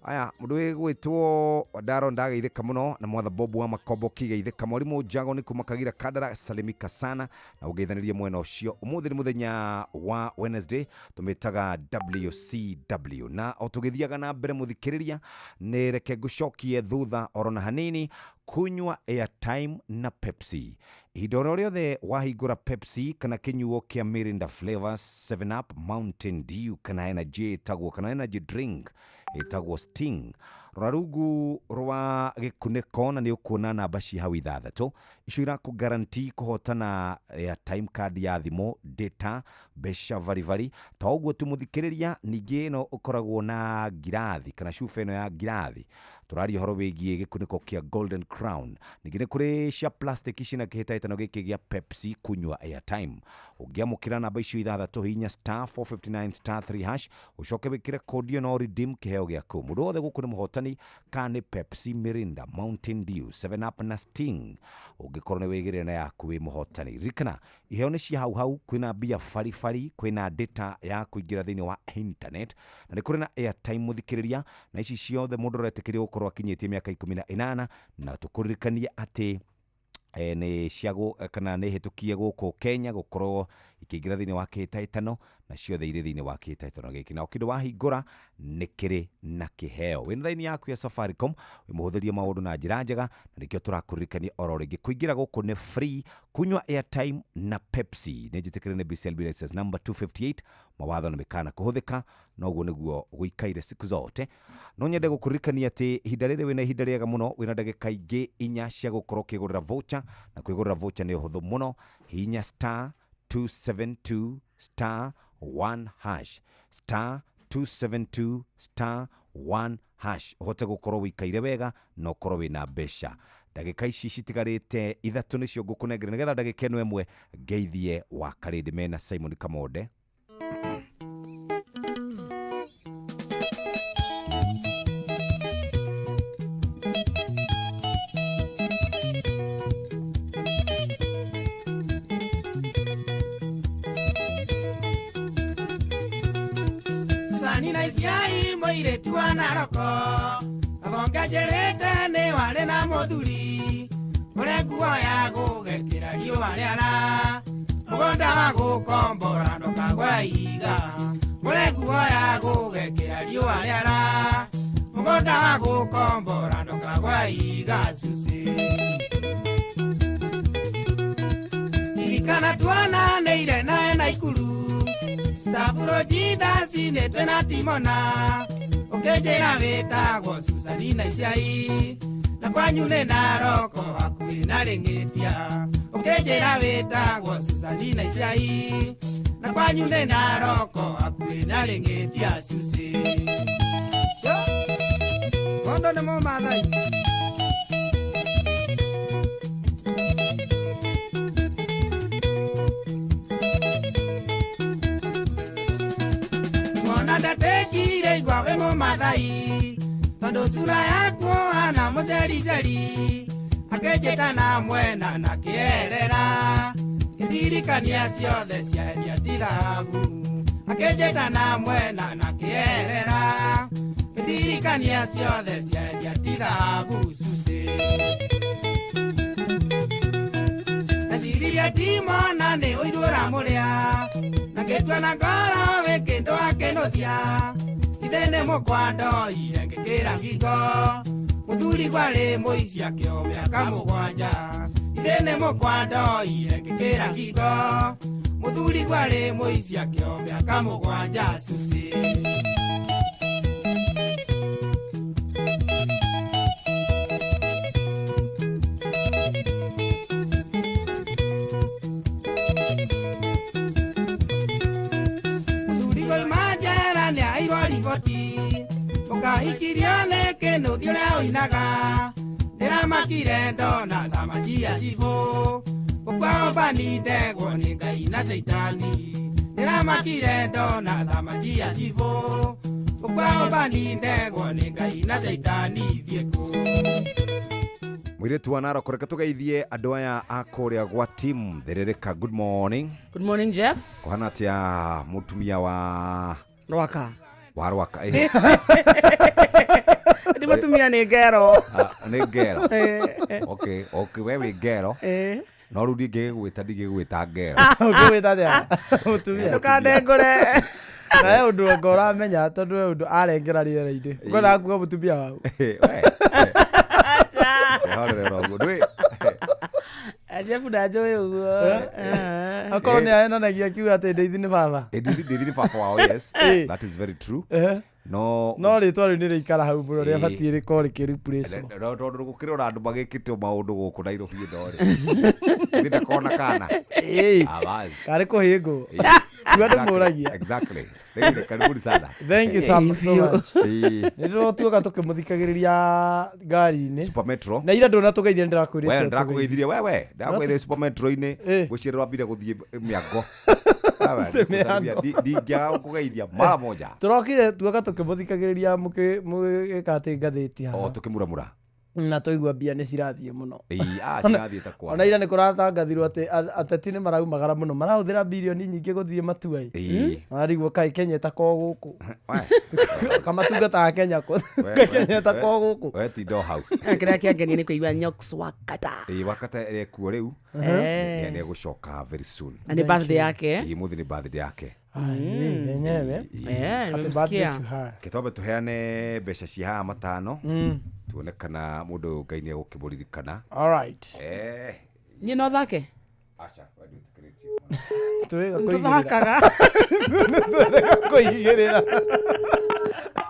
Aya mũndũ wĩgwĩtwo Ndaro ndageithĩka mũno na mwatha Bob wa Makombo kĩgeithĩka. Mwarimũ Njago nĩ kuma Kagira Kandara, salimika sana na ũgeithanĩrie mwena ũcio. Ũmũthĩ nĩ mũthenya wa Wednesday, tũmĩtaga WCW, na o tũgĩthiaga na mbere mũthikĩrĩria, nĩ reke ngũcokie thutha oro na hanini. Kunywa airtime na Pepsi ihinda oro rĩothe wahingũra Pepsi kana kĩnyuo kĩa Mirinda Flavors, 7 Up, Mountain Dew kana energy ĩtagwo kana energy drink ĩtagwo Sting, rora rungu rwa gĩkunĩko na nĩ ũkuona namba ci hau ithathatũ. Icio irakũ guarantee kũhotana airtime card ya thimũ, data, mbeca varibari. Ta ũguo tu mũthikĩrĩria, ningĩ ĩno ũkoragwo na ngirathi kana cuba ĩno ya ngirathi, tũraria ũhoro wĩgiĩ gĩkunĩko kĩa Golden Crown. Ningĩ nĩ kũrĩ cia plastic cina kĩhĩtahĩtano gĩkĩ gĩa Pepsi kunywa airtime. Ũngĩamũkĩra namba icio ithathatũ, hihinya star 459 star 3 hash, ũcoke wĩkĩre kodi ĩno redeem kĩheo gĩaku. Mũndũ wothe gũkũ nĩ mũhotani, kana nĩ Pepsi, Mirinda, Mountain Dew, 7 Up na Sting. Ũngĩkorwo nĩ wĩigĩrĩre na yaku wĩ mũhotani. Ririkana iheo nĩ cia hau hau, kwĩna mbia baribari, kwĩna data ya kũingĩra thĩinĩ wa internet na nĩ kũrĩ na airtime mũthikĩrĩria, na ici ciothe mũndũ ũretĩkĩrio gũkorwo akinyĩtie mĩaka 18, na tũkũririkanie atĩ nĩ ciago kana nĩ hĩtũkie gũkũ Kenya gũkorwo ikĩingĩra thĩinĩ wa kĩhĩtahĩtano, na ciothe irĩ thĩinĩ wa kĩhĩtahĩtano gĩkĩ, na o kĩndũ wahingũra nĩ kĩrĩ na kĩheo. Wĩna raini yaku ya Safaricom, wĩmũhũthĩrie maũndũ na njĩra njega, na nĩkĩo tũrakũririkania oro rĩngĩ kũingĩra gũkũ nĩ free. Kunywa airtime na Pepsi nĩ njĩtĩkĩre nĩ BCLB license number 258, mawatho na mĩkana kũhũthĩka, noguo nĩguo gũikaire siku zote. No nyende gũkũririkania atĩ ihinda rĩrĩ wĩna ihinda rĩega mũno, wĩna ndagĩka ingĩ inya cia gũkorwo ũkĩgũrĩra voucher, na kwĩgũrĩra voucher nĩ ũhũthũ mũno. Hihinya star 272 star 1 hash, star 272 star 1 hash, ũhote gũkorwo wĩikaire wega na ũkorwo wĩna mbeca. Ndagĩka ici citigarĩte ithatũ nĩcio ngũkũnengera nĩgetha ndagĩka ĩno ĩmwe ngeithie wa Karĩndĩ mena Simon Kamonde. Sanina isiai moiretu wa Naroko, abongejerete nĩ warĩ na mũthuri, ũrĩa nguo ya gũgekĩra riũa rĩara, mũgũnda wa gũkombora ndũkagwe ihiga, ũrĩa nguo ya gũgekĩra riũa rĩara, mũgũnda wa gũkombora ndũkagwe ihiga cuci. Ririkana tuonanĩire nawe Naikuru, Stavuro jindacinĩtwe na Timona, ũkĩnjĩra wĩtagwo Susanina Isiai, na kwanyu nĩ Naroko hakuhĩ na Rĩng'ĩtia, ũkĩnjĩra wĩtagwo Susanina Isiai, na kwanyu nĩ Naroko hakuhĩ na Rĩng'ĩtia cuci. Mondo nĩ Mũmathai. Ndatekire igwa wĩ Mũmathai, tondũ sura yaku ũhana mũcericeri, akĩnjĩta na mwena na kĩerera, kĩndirikania ciothe ciendia ti thahabu, akĩnjĩta na mwena na kĩerera, kĩndirikania ciothe ciendia ti thahabu cuci. Ndeciririe ndimona nĩ ũiru ũramũrĩa, na ngĩtua na ngoro wĩ kĩndũ akĩnũthia, ithe nĩ mũkwa ndoire ngĩkĩra ngingo, mũthuri gwarĩ mũici akĩo mĩaka mũgwanja, ithe nĩ mũkwa ndoire ngĩkĩra ngingo, mũthuri gwarĩ mũici akĩo mĩaka mũgwanja cuci. Mũkahikirio nĩ kĩnũthia ũrĩa ũinaga, ndĩramakire ndona thamaki ya cibũ, gũkwaombani ndegwo nĩ Ngai na caitani, ndĩramakire ndona thamaki ya cibũ, Ũkwahomba ndegwo nĩ Ngai na Caitani thiĩ kũ. Mũirĩtu wa Narok, reke tũgeithie andũ aya a kũrĩa gwa team Thĩrĩrĩka. Good morning. Good morning, Jeff. Kũhana atĩa mũtumia wa Rwaka? Wa Rwaka, eh. Ndi mũtumia, nĩ ngero. Ah, nĩ ngero. Okay, we wĩ ngero. No rĩu ndingĩgĩgwĩta ngero. Ũngĩgwĩta atĩa mũtumia? Ndũkandengũre. Na he ũndũ anga ũramenya, tondũ he ũndũ arengera rĩera-inĩ ũkwendaga kuga mũtumia wau. Ehorere oro ũguo. Jeff ndanjũĩ ũguo. Akorwo nĩ ahenanagia akiuga atĩ Ndeithi nĩ baba. Ndeithi nĩ baba wao, yes. That is very true. No No rĩtwa rĩu nĩ rĩikara hau mũno, rĩabatiĩ rĩkorwo rĩkĩreplacewo. No tondũ gũkĩrora andũ magĩkĩte maũndũ gũkũ Nairobi ĩno rĩ, githĩ ndakona kana? Ah, basi. Karĩ kũhĩngwo tiga ndĩmũragia. Exactly. Thank you, karibuni sana. Thank you so much. Nĩ ndĩrotuoka tũkĩmũthikagĩrĩria ngari-inĩ Super Metro. Na ira ndũnatũgeithia, nĩ ndĩrakwĩrĩte We ũtũgeithie. Ndĩrakũgeithirie wewe, ndĩrakũgeithirie Super Metro-inĩ, gwĩciria wambire gũthiĩ mĩango. Mĩango. Ndingĩaga gũkũgeithia mara moja. Tũrokire tuoka tũkĩmũthikagĩrĩria mũgĩka atĩ ngathĩti haha. O tũkĩmuramura. Na twaigua mbia nĩ cirathiĩ mũno. Ĩĩ, ah, cirathiĩ ta kwa. Ona ira nĩ kũratangathirwo atĩ ateti nĩ maraumagara mũno, marahũthĩra birioni nyingĩ gũthiĩ matua-ĩ. Mararigwo kaĩ Kenya ĩtakorwo gũkũ, kamatungataga Kenya kũ? Kenya ĩtakorwo gũkũ. We tinda o hau. Kĩrĩa kĩangenia nĩ kũigua Nyox Wakata. Ĩĩ, Wakata ekuo rĩu. Nĩ egũcoka very soon. Na nĩ birthday yake. Ĩĩ, mũthĩ nĩ birthday yake. Yenyewe. Eh, Happy birthday nimemsikia. to her. Ke twambe tũheane mbeca cia haha matano, tuone kana mũndũ ũyũ Ngai nĩ egũkĩmũririkana. All right. Niĩ no thake. Aca, we ndwĩtĩkĩrĩtio. Twĩga. Tũthakaga. Twĩga kũigĩrĩra,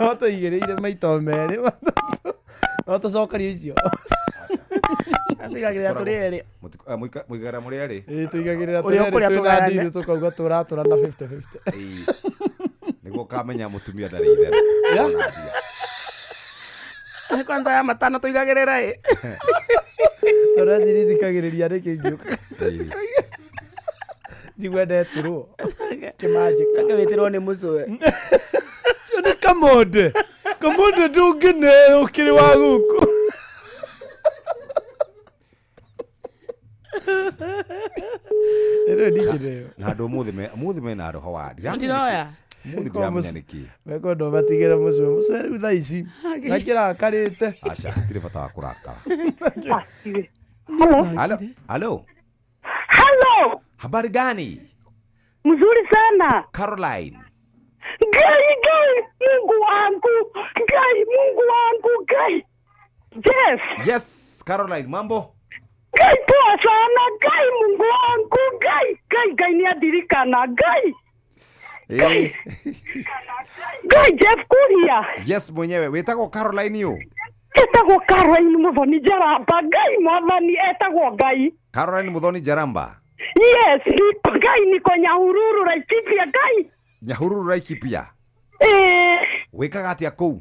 no tũigĩrĩire maita o merĩ, no tũcokerie icio. Tũigagĩrĩra tũrĩ erĩ. Mũigagĩrĩra mũrĩ erĩ. Ĩĩ, tũigagĩrĩra Ũrĩa tũrĩ erĩ, ũkũrĩa twĩna tũgayane. ndiru tũkauga tũratũra na 50-50. Ĩĩ. Nĩguo ũkamenya mũtumia ndarĩ itherũ. Ona mbia. Kwanza ya matano tũigagĩrĩra ĩ. Tondũ njiri thikagĩrĩria nĩkĩ ngĩũka njigua ndetirwo kĩmanjĩka. Wĩtĩrwo nĩ mũcũe. Cio nĩ kamonde, kamonde ndũngĩneo ũkĩrĩ wa gũkũ. Ĩno ndingĩneo. Na andũ ũmũthĩ mena roho wa Ndiroya. Ũmũthĩ ndiramenya nĩkĩ. Mekwenda matigĩre mũcũe, mũcũe rĩu thaa ici nakĩrakarĩte. Aca, hatirĩ bata wa kũrakara. Halo. Halo, halo. Halo. Habari gani? Mzuri sana. Caroline. Ngai, Ngai, Mungu wangu. Ngai, Mungu wangu, Ngai. Jeff. Yes, Caroline, mambo? Ngai, poa sana. Ngai, Mungu wangu. Ngai, Ngai, Ngai nĩandirikana. Ngai. Ngai, Jeff Kuria. Yes, mwenyewe. Wĩtagwo Caroline ũ? Etagwo Caroline Muthoni Njaramba. Ngai mwathani, etagwo Ngai. Caroline Muthoni Njaramba. Yes, niko Ngai, niko Nyahururu Laikipia, Ngai. Nyahururu Laikipia. Eh. Wĩkaga atĩa kũu?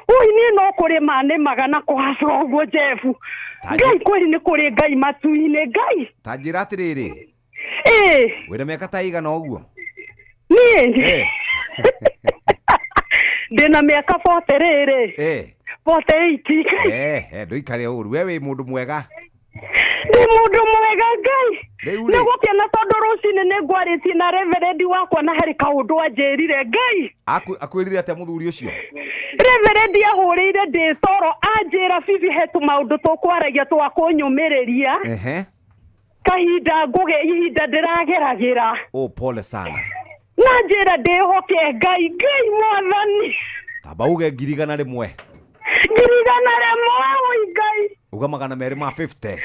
Ui, niĩ no kũrĩma nĩmaga na kũhacũra ũguo, Jeff. Ngai, kweli nĩ kũrĩ Ngai matu-inĩ, Ngai. Ta njĩra atĩrĩrĩ. Wĩna mĩaka ta ĩigana ũguo? Niĩ ndĩna mĩaka 40 rĩrĩ. 48. Eh, ndũikare ũru. We wĩ mũndũ mwega. Ndĩ mũndũ mwega, Ngai. Rĩu Nĩ rĩ. gũkena tondũ rũcinĩ nĩ ngwarĩtie na reverendi wakwa na harĩ kaũndũ anjĩrire, Ngai. Akwĩrire atĩa mũthuri ũcio? Reverendi ahũrĩire ndĩ toro, anjĩra bibi he tũmaũndũ tũkwaragia twa kũnyũmĩrĩria. Kahinda ngũge ihinda ndĩrageragĩra. Oh, pole sana. Na njĩra ndĩhoke Ngai. Ngai mwathani. Tamba uge 100,000. 100,000, oi Ngai. Uga 250.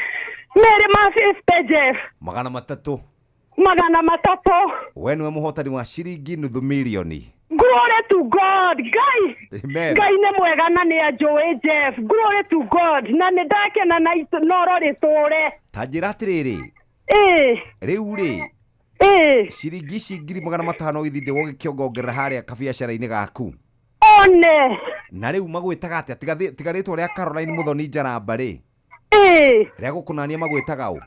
250, Jeff. 300. 300. We nĩwe mũhotani wa ciringi 500,000. Glory to God, Ngai. Amen. Ngai nĩ mwega na nĩ anjũĩ, Jeff. Glory to God, na nĩ ndakena na noro rĩtũre. Ta njĩra atĩrĩrĩ. Rĩu rĩ, ciringi ici 500,000 gĩthindĩ wogĩkĩongongerera harĩa kabiacara-inĩ gaku. One. Na rĩu magwĩtaga atĩa? Tiga rĩtwa rĩa Caroline Muthoni Njaramba rĩ, rĩa gũkũnania magwĩtaga ũ?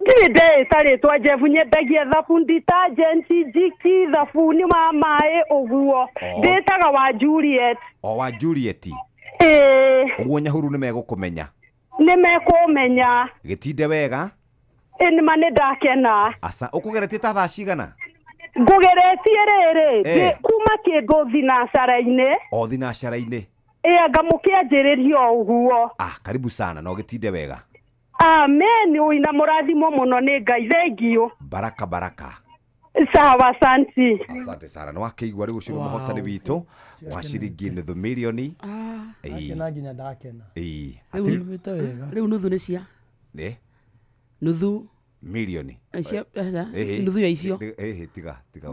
Ndirĩ ndeĩta rĩtwa Jeff, nyendagia thabuni, detergent, njiki, thabuni wa maĩ ũguo. Ndĩtaga wa Juliet. O wa Juliet. Ĩĩ. Ũguo Nyahururu nĩ megũkũmenya. Nĩ mekũmenya. Gĩtinde wega. Ĩ nĩma nĩ ndakena. Aca, ũkũgeretie ta thaa cigana? Ngũgeretie rĩrĩ, Eh. kuma kĩndũ thinacara-inĩ. O thinacara-inĩ. Ĩ anga mũkĩanjĩrĩria o ũguo. Ah, karibu sana na ũgĩtinde wega. Amen, ũina mũrathimwo mũno nĩ Ngai, thengiũ. Baraka baraka. Sawa, asanti. Asante sana. Nĩ wakĩigua rĩu ũcio nĩ mũhotani witũ wa ciringi nuthu mirioni. Ĩĩ. Ndakena nginya ndakena. Ĩĩ. Ũiguĩte wega. Rĩu nuthu nĩ cia Nĩ nuthu mirioni. cia Ĩhĩ. nuthu ya icio. Ĩhĩ, tiga tiga.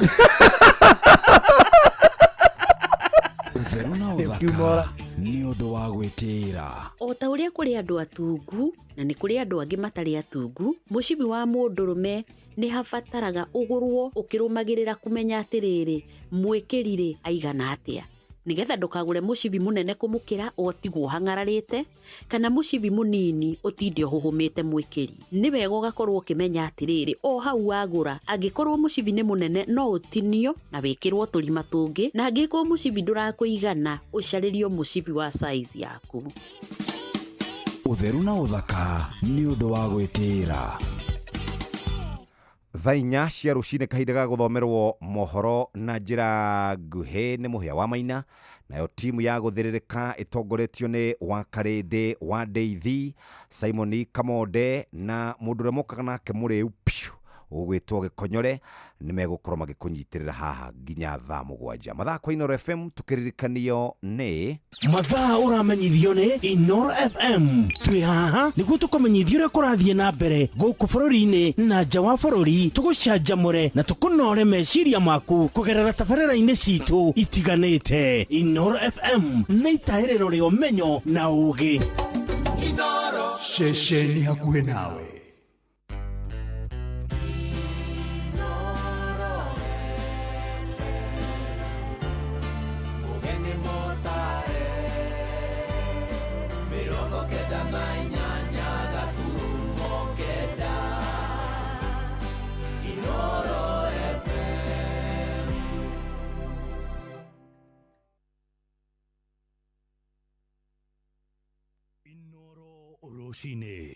Ũtheru na ũthaka nĩ ũndũ wa gwĩtĩĩra. O ta ũrĩa kũrĩ andũ atungu na nĩ kũrĩ andũ angĩ matarĩ atungu, mũcibi wa mũndũrũme nĩ habataraga ũgũrwo ũkĩrũmagĩrĩra kũmenya atĩrĩrĩ, mwĩkĩri-rĩ aigana atĩa, nĩgetha ndũkagũre mũcibi mũnene kũmũkĩra ũtigwo ũhang'ararĩte, kana mũcibi mũnini ũtinde ũhũhũmĩte mwĩkĩri. Nĩ wega ũgakorwo ũkĩmenya atĩrĩrĩ, o hau wagũra, angĩkorwo mũcibi nĩ mũnene no ũtinio na wĩkĩrwo tũrima tũngĩ, na angĩkorwo mũcibi ndũrakũigana ũcarĩrio mũcibi wa size yaku. Ũtheru na ũthaka nĩ ũndũ wa gwĩtĩĩra. Thaa 4 cia rũcinĩ, kahinda ga gũthomerwo mohoro na njĩra nguhĩ nĩ Mũhĩa wa Maina. Nayo timu ya gũthĩrĩrĩka ĩtongoretio nĩ Wakarĩndĩ wa Ndeithi, Simon Kamonde na mũndũ ũrĩa mokaga nake mũrĩu piũ ũgwĩtwo Gĩkonyore, nĩ megũkorwo magĩkũnyitĩrĩra haha nginya thaa 7. Mathaa kwa Inooro FM tũkĩririkanio nĩ Mathaa ũramenyithio nĩ Inooro FM. Twĩ haha nĩguo tũkũmenyithia ũrĩa kũrathiĩ na mbere gũkũ bũrũri-inĩ na nja wa bũrũri, tũgũcanjamũre na tũkũnore meciria maku kũgerera tabarĩra-inĩ citũ itiganĩte. Inooro FM nĩ itahĩrĩro rĩa ũmenyo na ũũgĩ. Ceceni hakuhĩ nawe. Rũcinĩ.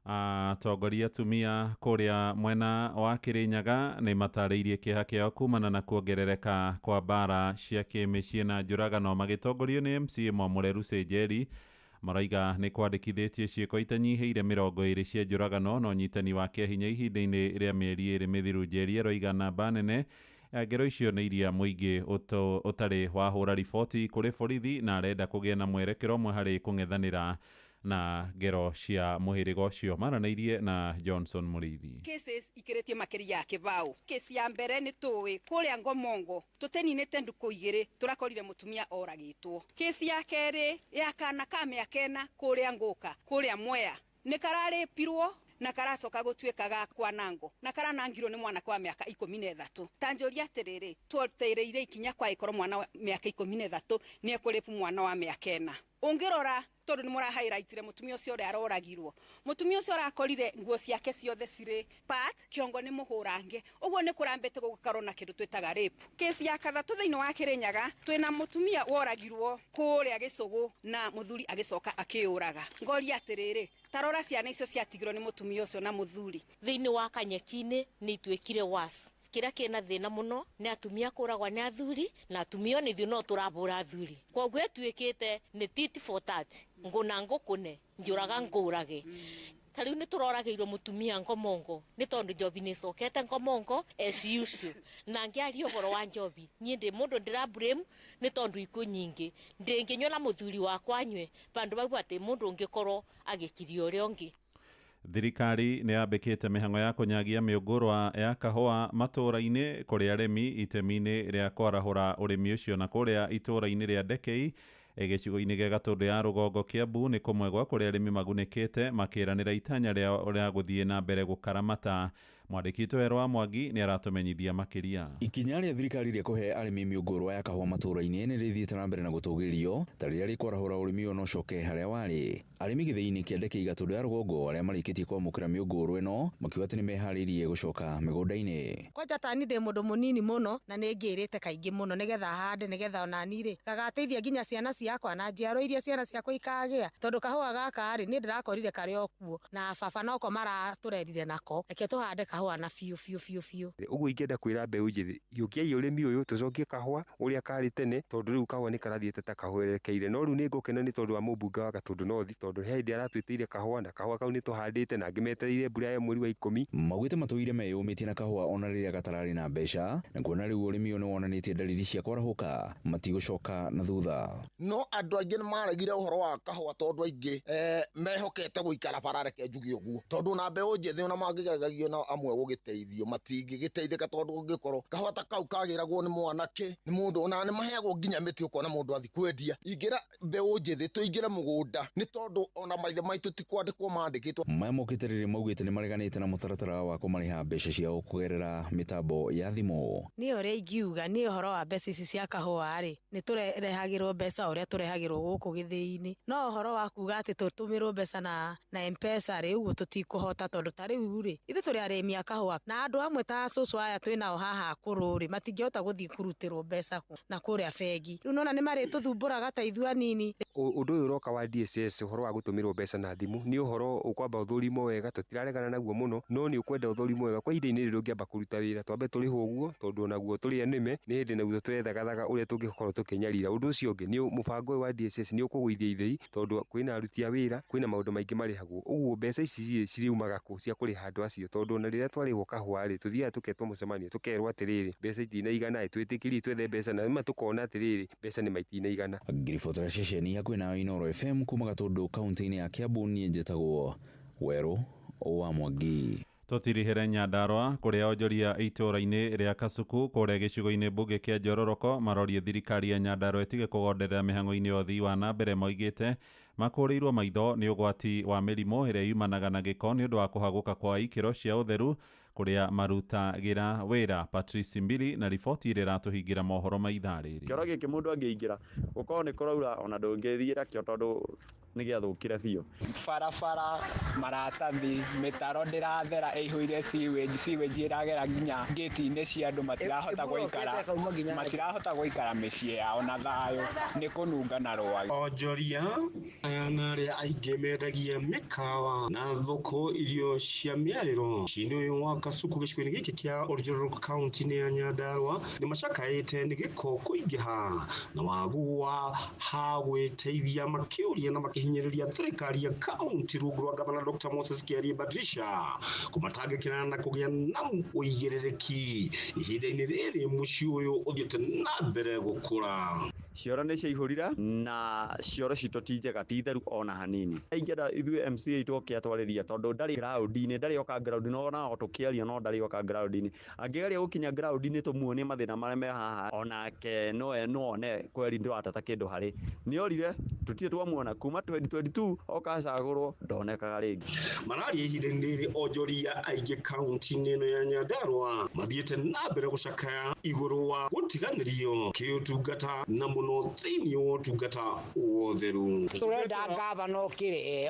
Atongoria atumia kũrĩa mwena wa Kĩrĩnyaga nĩ matarĩirie kĩeha kĩao kumana na kuongerereka kwa mbara cia kĩmĩciĩ na njũragano, magĩtongorio nĩ MCA Mwamũre Lucy Njeri. Maraiga nĩ kwandĩkithĩtie ciĩko itanyihĩire 20 cia njũragano na ũnyitani wa kĩahinya ihinda-inĩ rĩa mĩeri 2 mĩthiru. Njeri aroiga namba nene ya ngero icio nĩ iria mũingĩ ũtarĩ wahũra riboti kũrĩ borithi, na arenda kũgĩe na mwerekero ũmwe harĩ kũng'ethanĩra na ngero cia mũhĩrĩga ũcio. Maranĩirie na Johnson Mũrĩithi. Cases ikĩrĩtie makĩria ya kĩbaũ. Kesi ya mbere nĩ tũĩ kũrĩa Ngomongo tũteninĩte ndukũ 2 tũrakorire mũtumia oragĩtwo. Kesi ya kerĩ ya kana ka mĩaka 4 kũrĩa Ngũka kũrĩa Mwea nĩ kararĩpirwo na karacoka gũtuĩka ga kwanangwo na karanangirwo nĩ mwanake wa mĩaka 13. Ta njũria atĩrĩrĩ, twetereire ikinya kwa ĩkorwo mwana wa mĩaka 13 nĩ ekũrĩpu mwana wa mĩaka 4. Ũngĩrora tondũ nĩ mũrahairaitire mũtumia ũcio ũrĩa aroragirwo, mũtumia ũcio arakorire nguo ciake ciothe cirĩ part, kĩongo nĩ mũhũrange, ũguo nĩ kũrambĩte gũgakorwo na kĩndũ twĩtaga rape. Kesi ya kathatũ thĩinĩ wa Kĩrĩnyaga twĩna mũtumia woragirwo kũrĩa Gĩcũgũ na mũthuri agĩcoka akĩũraga. Ngoria atĩrĩrĩ, tarora ciana icio ciatigirwo nĩ mũtumia ũcio na mũthuri. Thĩinĩ wa kanyeki-inĩ nĩ ituĩkire worse. Kĩrĩa kĩna thĩna mũno nĩ atumia kũragwa nĩ athuri, na atumia ona ithuĩ no tũrabũra athuri. Koguo ĩtuĩkĩte nĩ tit for tat, ngũna ngũkũne, njũraga ngũrage. Ta rĩu nĩ tũroragĩirwo mũtumia Ngomongo nĩ tondũ njobi nĩ ĩcokete Ngomongo as usual. Na ngĩaria ũhoro wa njobi, niĩ ndĩ mũndũ ndĩra blame nĩ tondũ ikuũ nyingĩ ndĩngĩnyua na mũthuri wakwa anyue, bandũ bau atĩ mũndũ ũngĩkorwo agĩkiria ũrĩa ũngĩ. Thirikari nĩ yambĩkĩte mĩhang'o ya kũnyagia mĩũngũrwa ya kahũa matũũra-inĩ kũrĩ arĩmi itemi-inĩ rĩa kwarahũra ũrĩmi ũcio, na kũrĩa itũũra-inĩ rĩa Ndekei gĩcigo-inĩ gĩa Gatũndũ ya rũgongo Kiambu nĩ kũmwe gwa kũrĩa arĩmi magunĩkĩte makĩranĩra itanya rĩao rĩa gũthiĩ na mbere gũkaramata Mwandĩki witũ Werũ wa Mwangi nĩ aratũmenyithia makĩria. Ikinya rĩa thirikari rĩa kũhe arĩmi mĩũngũrwa ya kahũa matũũra-inĩ nĩ rĩthiĩte na mbere na gũtũgĩrio ta rĩrĩa rĩkwarahũra ũrĩmi ũyũ no ũcoke harĩa warĩ. Arĩmi gĩthĩi-inĩ kĩa Ndeke Gatũndũ ya rũgongo arĩa marĩkĩtie kwamũkĩra mĩũngũrwa ĩno makiuga atĩ nĩ meharĩirie gũcoka mĩgũnda-inĩ. Kwanja tani ndĩ mũndũ mũnini mũno na nĩ ngĩrĩte kaingĩ mũno nĩgetha hande nĩgetha onani rĩ gagateithia nginya ciana ciakwa na njiaro iria ciana ciakwa ikagĩa, tondũ kahũa gaka rĩ niĩ ndĩrakorire karĩ o kuo na baba noko maratũrerire nako, reke tũhande kahũa na biũ biũ biũ biũ. Ũguo ingĩenda kwĩra mbeũ njĩthĩ, hiũkiai ũrĩmi ũyũ tũcokie kahũa ũrĩa karĩ tene, tondũ rĩu kahũa nĩ karathiĩte ta kahwerekeire. No rĩu nĩ ngũkena nĩ tondũ wa mũmbunge wa Gatũndũ North, tondũ he hĩndĩ aratwĩtĩire kahũa na kahũa kau nĩ tũhandĩte na angĩ metereire mbura ya mweri wa 10. Maugĩte matũire meyũmĩtie na kahũa ona rĩrĩa gatararĩ na mbeca, na kuona rĩu ũrĩmi ũyũ nĩ wonanĩtie dalili cia kwarahũka matigũcoka na thutha. No andũ aingĩ nĩ maregire ũhoro wa kahũa tondũ aingĩ mehokete gũikara bara, reke njuge ũguo, tondũ na mbeũ njĩthĩ ona mangĩgeragio na amwe gũgĩteithio matingĩgĩteithĩka, tondũ ũngĩkorwo kahũa ta kau kagĩragwo nĩ mwanake nĩ mũndũ ona nĩ maheagwo nginya mĩtĩ ũkona mũndũ athi kwendia. Ingĩra mbeũ njĩthĩ tũingĩre mũgũnda nĩ tondũ ona maithe maitũ ti kwandĩkwo mandĩkĩtwo. Maya mokĩte rĩrĩa maugĩte nĩ mareganĩte na mũtaratara wa kũmarĩha mbeca ciao kũgerera mĩtambo ya thimũ. Niĩ ũrĩa ingiuga niĩ ũhoro wa mbeca ici cia kahũa rĩ, nĩ tũrehagĩrwo mbeca ũrĩa tũrehagĩrwo gũkũ gĩthĩi-inĩ, no ũhoro wa kuga atĩ tũtũmĩrwo mbeca na M-Pesa rĩ, ũguo tũtikũhota, tondũ ta rĩu rĩ ithuĩ tũrĩ arĩmi a kahũa na andũ amwe ta cũcũ aya twĩnao haha akũrũ rĩ matingĩhota gũthiĩ kũrutĩrwo mbeca na kũrĩa bengi. Rĩu nona nĩ marĩtũthumbũraga ta ithuĩ anini. Ũndũ ũyũ ũroka wa DSS ũhoro wa gũtũmĩrwo mbeca na thimũ nĩ ũhoro ũkwamba ũthũrimwo wega, tũtiraregana naguo mũno, no nĩ ũkwenda ũthũrimwo wega. Kwa ihinda-inĩ rĩrĩ ũngĩamba kũruta wĩra twambe tũrĩhwo ũguo, tondũ onaguo tũrĩ anĩme nĩ hĩndĩ naguo tũrethagathaga ũrĩa tũngĩkorwo tũkĩnyarira. Ũndũ ũcio ũngĩ nĩ mũbango ũyũ wa DSS nĩ ũkũgũithia ithĩi, tondũ kwĩna aruti a wĩra, kwĩna maũndũ maingĩ marĩhagwo, ũguo mbeca ici ciriumaga kũ cia kũrĩha andũ acio, tondũ ona rĩrĩa twarĩhwo kahũa rĩ tũthiaga tũketwo mũcemanio tũkerwo atĩrĩrĩ mbeca itinaigana, twĩtĩkĩrie twethe mbeca, na rĩmwe tũkona atĩrĩrĩ mbeca nĩ maitinaigana. Ngiribotera ceceni hakuhĩ na Inooro FM kuma Gatũndũ kaunti-inĩ ya Kiambu, niĩ njĩtagwo Werũ wa Mwangi. Tũtirihere Nyandarũa kũrĩa onjoria itũũra-inĩ rĩa Kasuku kũrĩa gĩcigo-inĩ mbunge kĩa Njororoko marorie thirikari ya Nyandarũa ĩtige kũgonderera mĩhang'o-inĩ ya ũthii wa na mbere. Moigĩte makũrĩirwo maitho nĩ ũgwati wa mĩrimũ ĩrĩa yumanaga na gĩko nĩ ũndũ wa kũhagũka kwa ikĩro cia ũtheru kũrĩa marutagĩra wĩra. Patrice Mbili na riboti ĩrĩa ĩratũhingĩra mohoro ma ithaa rĩrĩ. Kĩoro gĩkĩ mũndũ angĩingĩra gũkorwo nĩ kũraura ona ndũngĩthiĩra kĩo tondũ nĩ gĩathũkire biũ. Barabara, maratathi, mĩtaro ndĩrathera ĩihũire sewage ĩragera nginya ngĩti-inĩ cia andũ, matirahota gũikara mĩciĩ yao na thayũ, nĩ kũnunga na rwagĩ. Onjoria aya na arĩa aingĩ mendagia mĩkawa na thoko irio cia mĩarĩro mũciĩ-inĩ ũyũ wa Kasuku gĩcigo-inĩ gĩkĩ kĩa Oljororok kaunti-inĩ ya Nyandarũa nĩ macakaĩte nĩ gĩko kũingĩha na wagu wa ha gwĩteithia, makĩũria na makĩhinyĩrĩria thirikari ya kaunti rungu rwa gavana Dr. Moses Kiarie Badrisha kũmatangĩkĩra na kũgĩa na ũigĩrĩrĩki ihinda-inĩ rĩrĩ mũciĩ ũyũ ũthiĩte na mbere gũkũra. Cioro nĩ ciaihũrire na cioro citũ ti njega, ti theru ona hanini. Ingĩenda ithuĩ MCA itũ oke atwarĩria, tondũ ndarĩ ground-inĩ, ndarĩ oka ground, no ona o tũkĩaria no ndarĩ oka ground-inĩ. Angĩgeria gũkinya ground-inĩ tũmuonie mathĩna marĩa me haha, onake no one kweri ndũrateta kĩndũ harĩ. Nĩorire, tũtirĩ twamuona kuma 2022 oka acagũrwo ndonekaga rĩngĩ. Mararia ihinda-inĩ rĩrĩ onjoria aingĩ kaunti-inĩ ĩno ya Nyandarũa mathiĩte na mbere gũcakaya igũrũ wa gũtiganĩrio kĩũtungata na mũno thĩinĩ wa ũtungata wa ũtheru. Tũrenda gavana okĩre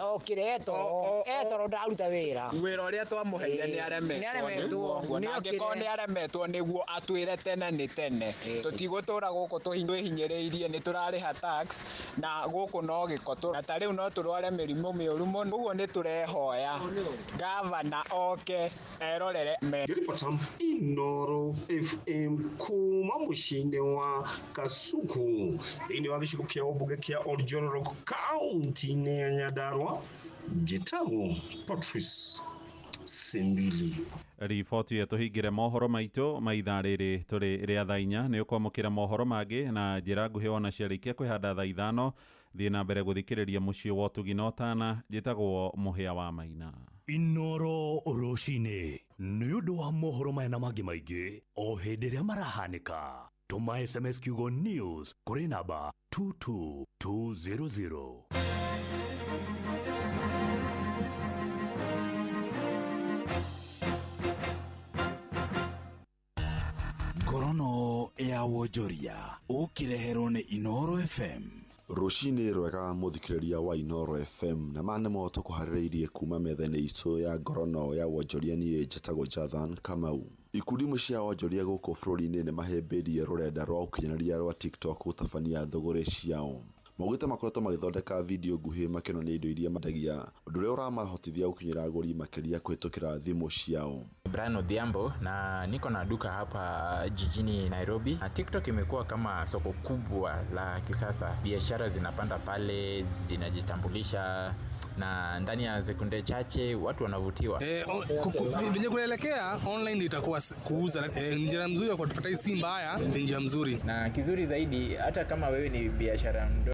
etoro ndaruta wĩra. Wĩra ũrĩa twamũheire nĩ aremetwo, na angĩkorwo nĩ aremetwo nĩguo atwĩre tene nĩ tene. Tũtigũtũra gũkũ twĩhinyĩrĩirie, nĩ tũrarĩha tax na gũkũ no gĩko, na ta rĩu no tũrware mĩrimũ mĩũru mũno, ũguo nĩ tũrehoya gavana oke erorere. Ngĩribota Inooro FM kuma mũciĩ-inĩ wa Kasuku thĩinĩ wa gĩcigo kĩa ũmbunge kĩa Oljororok kaunti-inĩ ya Nyandarũa, njĩtagwo Patrice Simbili. Riboti ĩtũhingĩre mohoro maitũ ma ithaa rĩrĩ tũrĩ rĩa thaa 4. Nĩ ũkwamũkĩra mohoro mangĩ na njĩra nguhĩ ona ciarĩkia kwĩhanda thaa 5. Thiĩ na mbere gũthikĩrĩria mũciĩ wa ũtugi na ũtana. Njĩtagwo Mũhĩa wa Maina. Inooro rũcinĩ nĩ ũndũ wa mohoro maya na mangĩ maingĩ o hĩndĩ ĩrĩa marahanĩka. Tũma SMS kiugo news kũrĩ namba 22200. Ya wonjoria ũkĩreherwo nĩ Inooro FM. Rũcinĩ rwega mũthikĩrĩria wa Inooro FM, na ma nĩmo tũkũharĩrĩirie kuma metha-inĩ itũ ya ngorono ya wonjoria. Niĩ njĩtagwo Jathan Kamau. Ikundi imwe cia wonjoria gũkũ bũrũri-inĩ nĩ mahĩmbĩirie rũrenda rwa ũkinyanĩria rwa TikTok gũtabania thũgũrĩ ciao. Maugĩte makoretwo magĩthondeka video nguhĩ makĩonania indo iria mendagia, ũndũ ũrĩa ũramahotithia gũkinyĩra agũri makĩria kũhĩtũkĩra thimũ ciao. Brian Odhiambo na niko na duka hapa jijini Nairobi. Na TikTok imekuwa kama soko kubwa la kisasa. Biashara zinapanda pale, zinajitambulisha na ndani ya sekunde chache watu wanavutiwa. Venye kunaelekea online itakuwa kuuza njia mzuri ya kuadvertise si mbaya, ni njia mzuri. Na kizuri zaidi, hata kama wewe ni biashara mdogo